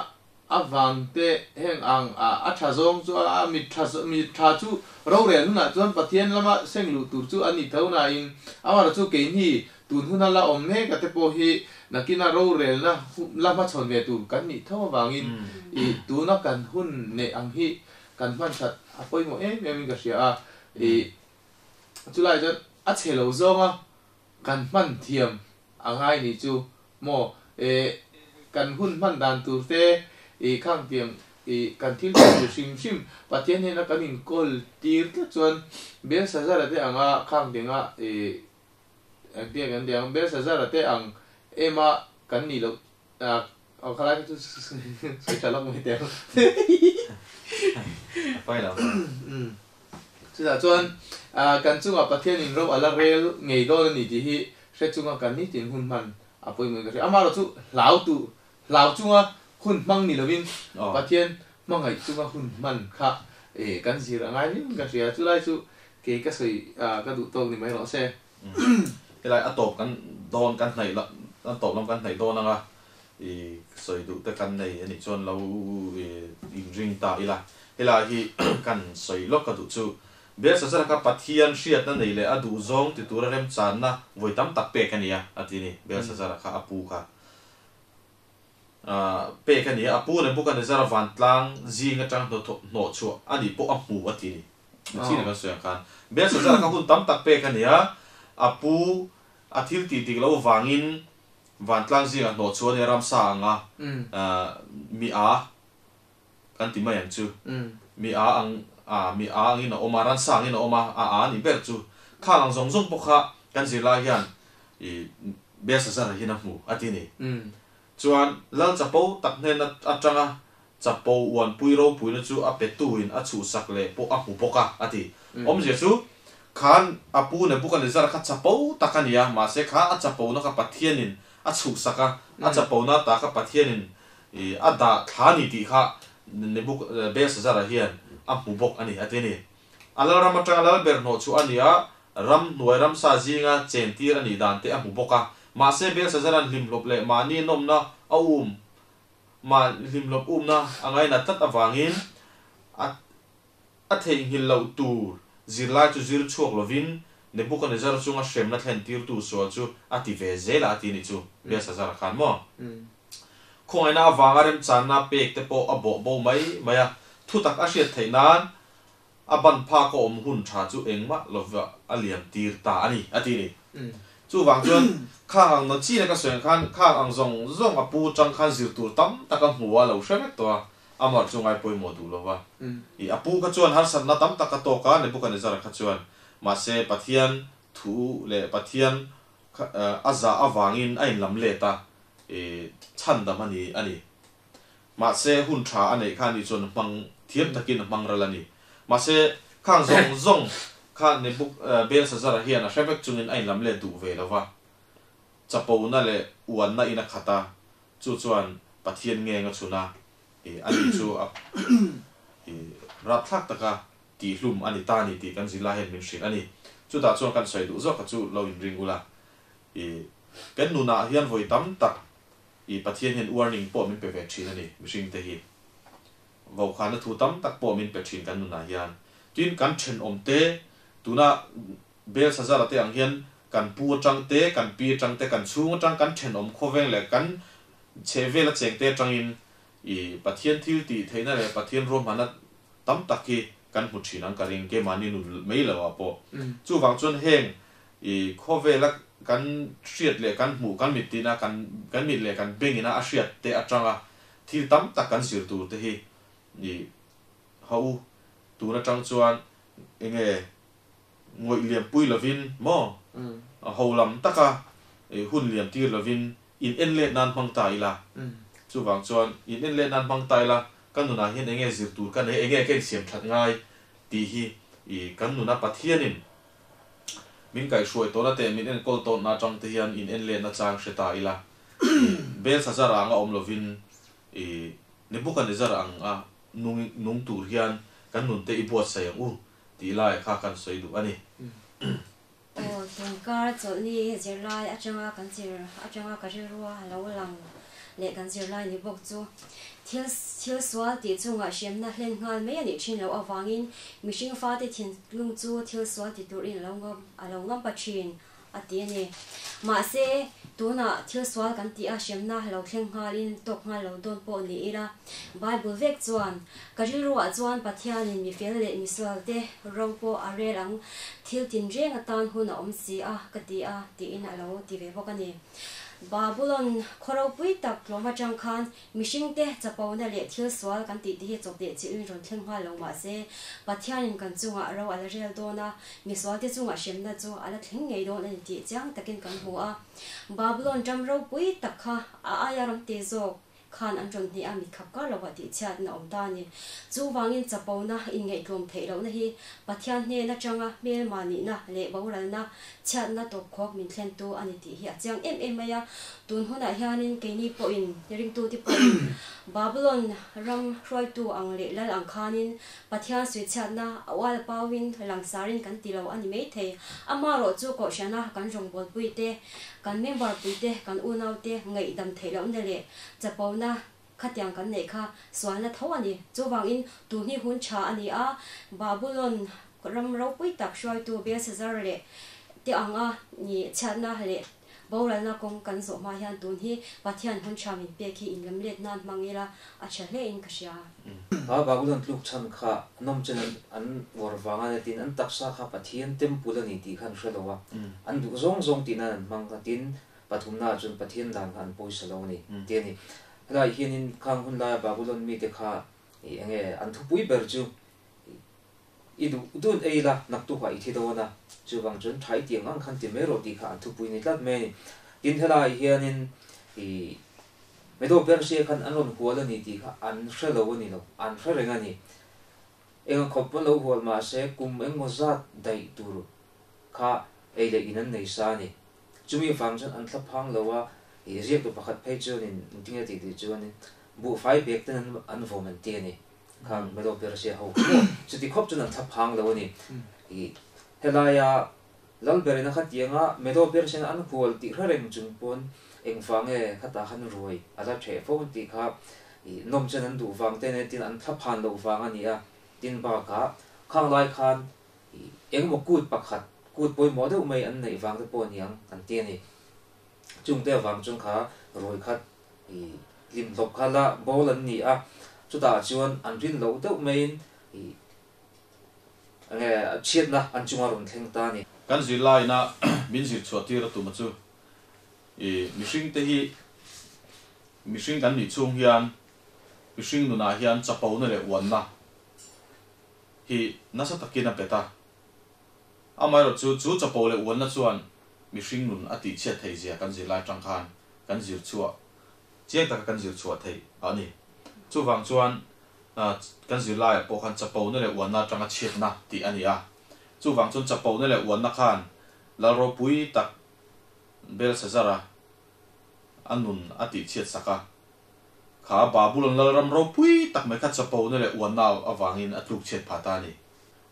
avang te heng ang a tha zawng chu a mit tha mi tha chu rorel hunah chuan Pathian lama seng luh tur chu a ni tho nain amaherawh chu keini tun huna la awm mek a te pawh hi nakina rorelna la hmachhawn ve tur kan nih tho avangin i tuna kan hun neih ang hi kan hman that a pawimawh em em in ka hria a. I chulai chuan a chhe lo zawnga kan hman thiam a ngai nih chu maw e kan hun hman dan tur te i khang tiang i kan thil tih tur hrim hrim Pathian hnena kan inkawl tir tlat chuan Belshazzar-a te anga khang tianga i engtin nge kan tih ang Belshazzar-a te ang ema kan nih loh aw khalai kha chu sawi tha lawk mai teh ang. A pai lo. Chutah chuan kan chungah Pathianin ro a la rel ngei dawn a ni tih hi hre chunga kan nitin hun hman a pawimawhin ka hria. Amaherawh chu hlau tu, hlau chunga hun hmang ni lovin Pathian hmangaih chunga hun hman kha kan zir a ngai viauin ka hria. Chulai chu kei ka sawi ka duh tawk ni mai rawh se. Helai a tawp kan dawn kan hnaih la a tawp lam kan hnaih dawn anga i sawi duh te kan nei anih chuan lo i inring ta ila. Helai hi kan sawi lawk ka duh chu Belshazzar kha Pathian hriatna nei leh a duh zawng ti tura remchanna vawi tam tak pek a ni a, a ti a ni. Belshazzar kha a pu kha pek a ni a, a pu Nebuchadnezzar-a vantlang zing atang hnawh chhuah a nih pawh a hmu a ti a ni. Mithian kan sawi ang khan Belshazzar kha hun tam tak pek a ni a, a pu a thil tih dik loh vangin vantlang zingah hnawh chhuah a ni a, ramsa anga mi a kan ti mai ang chu. Mi a ang a mi a angin a awm a, ransa angin a awm a, a a nih ber chu. Khang ang zawng zawng pawh kha kan zirlai hian i Belshazzar hian a hmu a ti a ni. Chuan Lal chapo tak hnen atanga chapo uanpui ropuina chu a petuin a chhuhsak leh pawh a hmu bawk a, a ti. Awmzia chu, khan a pu Nebuchadnezzar kha chapo tak a ni a, mahse kha a chapona kha Pathianin a chhuhsak a, a chapona ta kha Pathianin a dah thla a ni tih kha Nebuchadnezzar-a hian a hmu bawk a ni, a ti a ni. A lalram atanga lal ber hnawh chhuah a ni a, ram hnuai ramsa zinga chentir a nih dan te a hmu bawk a. Mahse Belshazzar-a'n hlimhlawp leh mahni nawmna a um mah hlimhlawp umna a ngainat tlat avangin a a theihnghilh loh tur zirlai chu zir chhuak lovin Nebuchadnezzar chunga hremna thlentirtu sual chu a ti ve zel a a ti a ni chu Belshazzar-a khan maw? Khawngaihna avanga remchanna pek te pawh a bawh bo mai mai a, thutak a hriat theih nan a ban phak a awm hun tha chu engmah lova a liam tir ta a ni, a ti a ni. Chuvang chuan khang ang naw chin a ka sawi ang khan khang ang zawng zawng a pu tang khan zir tur tam tak a hmu a, lo hre vek tawh a, amah chu ngai pawimawh duh lova. I a pu kha chuan harsatna tam tak a tawk a, Nebuchadnezzar kha chuan. Mahse Pathian thu leh Pathian kha a zah avangin a inlam let a, i chhandam a ni a ni. Mahse, hun tha a neih kha ni chuan hmang thiam takin a hmang ral a ni. Mahse, khang zawng zawng kha Nebuk Belshazzar-a hian a hre vek chungin a inlam let duh ve lo va. Chapona leh uanna in a khat a, chu chuan Pathian ngeng a chhun a, i ani chu a i rapthlak taka tihhlum a ni ta a ni tih kan zirlai hian min hrilh a ni. Chutah chuan kan sawi duh zawk kha chu lo inring ula, i kan nunah hian vawi tam tak I Pathian hian warning pawh min pe ve thin a ni, mihring te hi. Vaukhana thu tam tak pawh min pe thin kan nunah hian. Tin, kan thenawm te, tuna Belshazzar-a te ang hian kan pu atang te, kan pi atang te, kan chhung atang, kan thenawm khawveng leh kan chhehvela cheng te atangin i Pathian thil tih theihna leh Pathian ruahmanna tam tak hi kan hmu thin ang ka ring, keimahni nun mai lo ah pawh. Chuvang chuan heng I khawvela kan hriat leh kan hmuh, kan mit tina kan kan mit leh kan bengina a hriat te atanga thil tam tak kan zir tur te hi i ha u, tun atang chuan enge ngawih liam pui lovin maw ho lam taka i hun liam tir lovin in en let nan hmang ta ila, chuvang chuan in en let nan hmang ta ila ka nunah hian enge zir tur ka nei, enge ka insiam that ngai tih hi i kan nuna Pathianin Min kaihhruai tawhna teh min enkawl tawnna atang te hian in en letna chang hre ta ila. I Belshazzar anga awm lovin i Nebuchadnezzar ang a nung nung tur hian kan nun te i buatsaih ang u tih lai kha kan sawi duh a ni. Aw, tunkar chawlhni zirlai atanga kan zir atanga ka rilrua lo lang leh kan zirlai ni bawk chu thil thil sual tih chungah hremna hlen nghal mai a nih thin loh avangin mihring fate thinlung chu thil sual ti turin a lo ngam a lo ngam pa thin. a ti a ni. Mahse, tunah thil sual kan tih a hremna lo thleng nghalin tawk nghal lo dawn pawh ni ila, Bible vek chuan, Ka rilruah chuan Pathianin mi fel leh mi sualte ro pawh a rel ang, thil tinreng atan hun a awm si a, ka ti a, tiin a lo ti ve bawk a ni. Babulon khaw ropui tak tlawm atang khan mihringte chapona leh thil sual kan tih te hi chawp leh chilhin rawn thleng nghal lo mah se, Pathianin kan chungah ro a la rel dawn a, misualte chungah hremna chu a la thleng ngei dawn a ni tih chiang takin kan hmu a. Babulon ram ropui tak kha a aia ram te zawk Khan an rawn hnih a, mit khap kar lovah tih chhiatna awm ta a ni. Chuvangin chapona, inngaihtlawm theih lohna hi Pathian hnen atanga hmelma nihna leh boralna, chhiatna tawpkhawk min thlentu a ni tih hi a chiang em em mai a. Tun hunah hianin keini pawhin, ringtute pawhin Babylon ram hruaitu ang leh lal ang khanin Pathian suichhiatna a ual pauin langsarin kan ti lo a ni maithei. Amaherawh chu Kohhrana kan rawngbawlpuite, Kan member puite, kan unaute ngaihdam theih lohna leh chapona khatiang kan neih kha sualna tho a ni. Chuvangin tun hi hun tha a ni a, Babulon ram ropui tak hruaitu Belshazzar leh te anga ni chhiatna leh boralna kawng kan zawh hma hian tun hi Pathian hun tha min pek hi inlamlet nan hmang ila a tha hle in ka hria. Kha Babulon tluk chhan kha nawm chen an uar vang a nia tin an taksa kha Pathian temple a ni tih kha an hre lo a, an duh zawng zawng tih nan an hmang a, tin pathumna ah chuan Pathian dan kha an pawisa lo a ni tih a ni. Helaiah hianin khang hun laia Babulon mite kha ih eng nge an thupui ber chu i duh dun ei la naktukah i thi dawn a, chuvang chuan tha i tiang ang khan ti mai rawh tih kha an thupui ni tlat mai a ni. Tin helaiah hianin ih Medo Persia khan an rawn hual a ni tih kha an hre lo a ni lo, an hre reng a ni. Eng a khawp pawn lo hual mah se kum engmaw zat daih tur kha ei leh in an nei sa a ni. Chumi vang chuan an thla phang lo a, ih ziaktu pakhat phei chuanin engtinge tih tih chuanin buhfai bek ten an vawm an ti a ni. Khang Medo Persia ho kha maw chuti khawp chuan an thla phang lo a ni. Ih helaia Lalberin a khatianga Medo Persian an hual tih hre reng chung pawn engvang nge khatah khan ruai a la ṭheh fo an tih kha ih nawm chen an duh vang te nen tin an thla phan loh vang a ni a, tin bakah khang lai khan ih engemaw kut pakhat kut pawimawh deuh mai an neih vang te pawh a niang an ti a ni. Chungte avang chuan kha ruai khat ih hlim hlawp kha la bawl an ni a, chutah chuan an rin loh deuh maiin ih Enge chhiatna an chunga rawn thleng ta a ni. Kan zirlaina min zir chhuah tir a tum a chu i mihring te hi mihring kan nih chhung hian mihring nunah hian chapona leh uanna hi nasa takin a bet a. Amaherawh chu chu chapo leh uanna chuan mihring nun a tihchhiat theih zia kan zirlai atang khan kan zir chhuah chiang taka kan zir chhuah theih a ni. Chuvang chuan kan zirlaiah pawh khan chapona leh uanna atanga chhiatna tih a ni a. Chuvang chuan chapona leh uanna khan lal ropui tak Belshazzar-a a nun a tihchhiat sak a. Kha Babulon lalram ropui tak mai kha chapona leh uanna avangin a tlukchhiat phah ta a ni.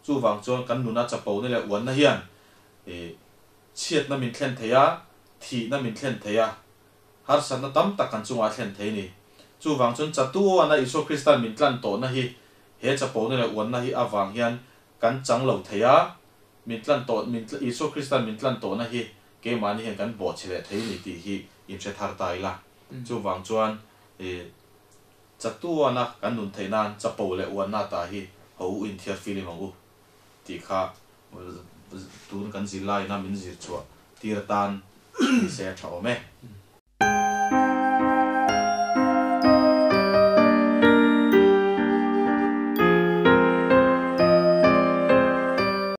Chuvang chuan kan nuna chapona leh uanna hian chhiatna min thlen thei a, thihna min thlen thei a. Harsatna tam tak kan chungah a thlen thei ni. Chuvang chuan chatuana Isua Krista'n min tlan tawhna hi he chapona leh uanna hi avang hian kan chang lo thei a, min tlan tawh min Isua Krista'n min tlan tawhna hi keimahni hian kan bawhchhe leh thei ni tih hi inhre thar ta ila. Chuvang chuan i chatuana kan nun theih nan chapo leh uanna ta hi ho u inthiar filim ang u tih kha tun kan zirlaiin a min zir chhuah tir atan ni se a tha awm e.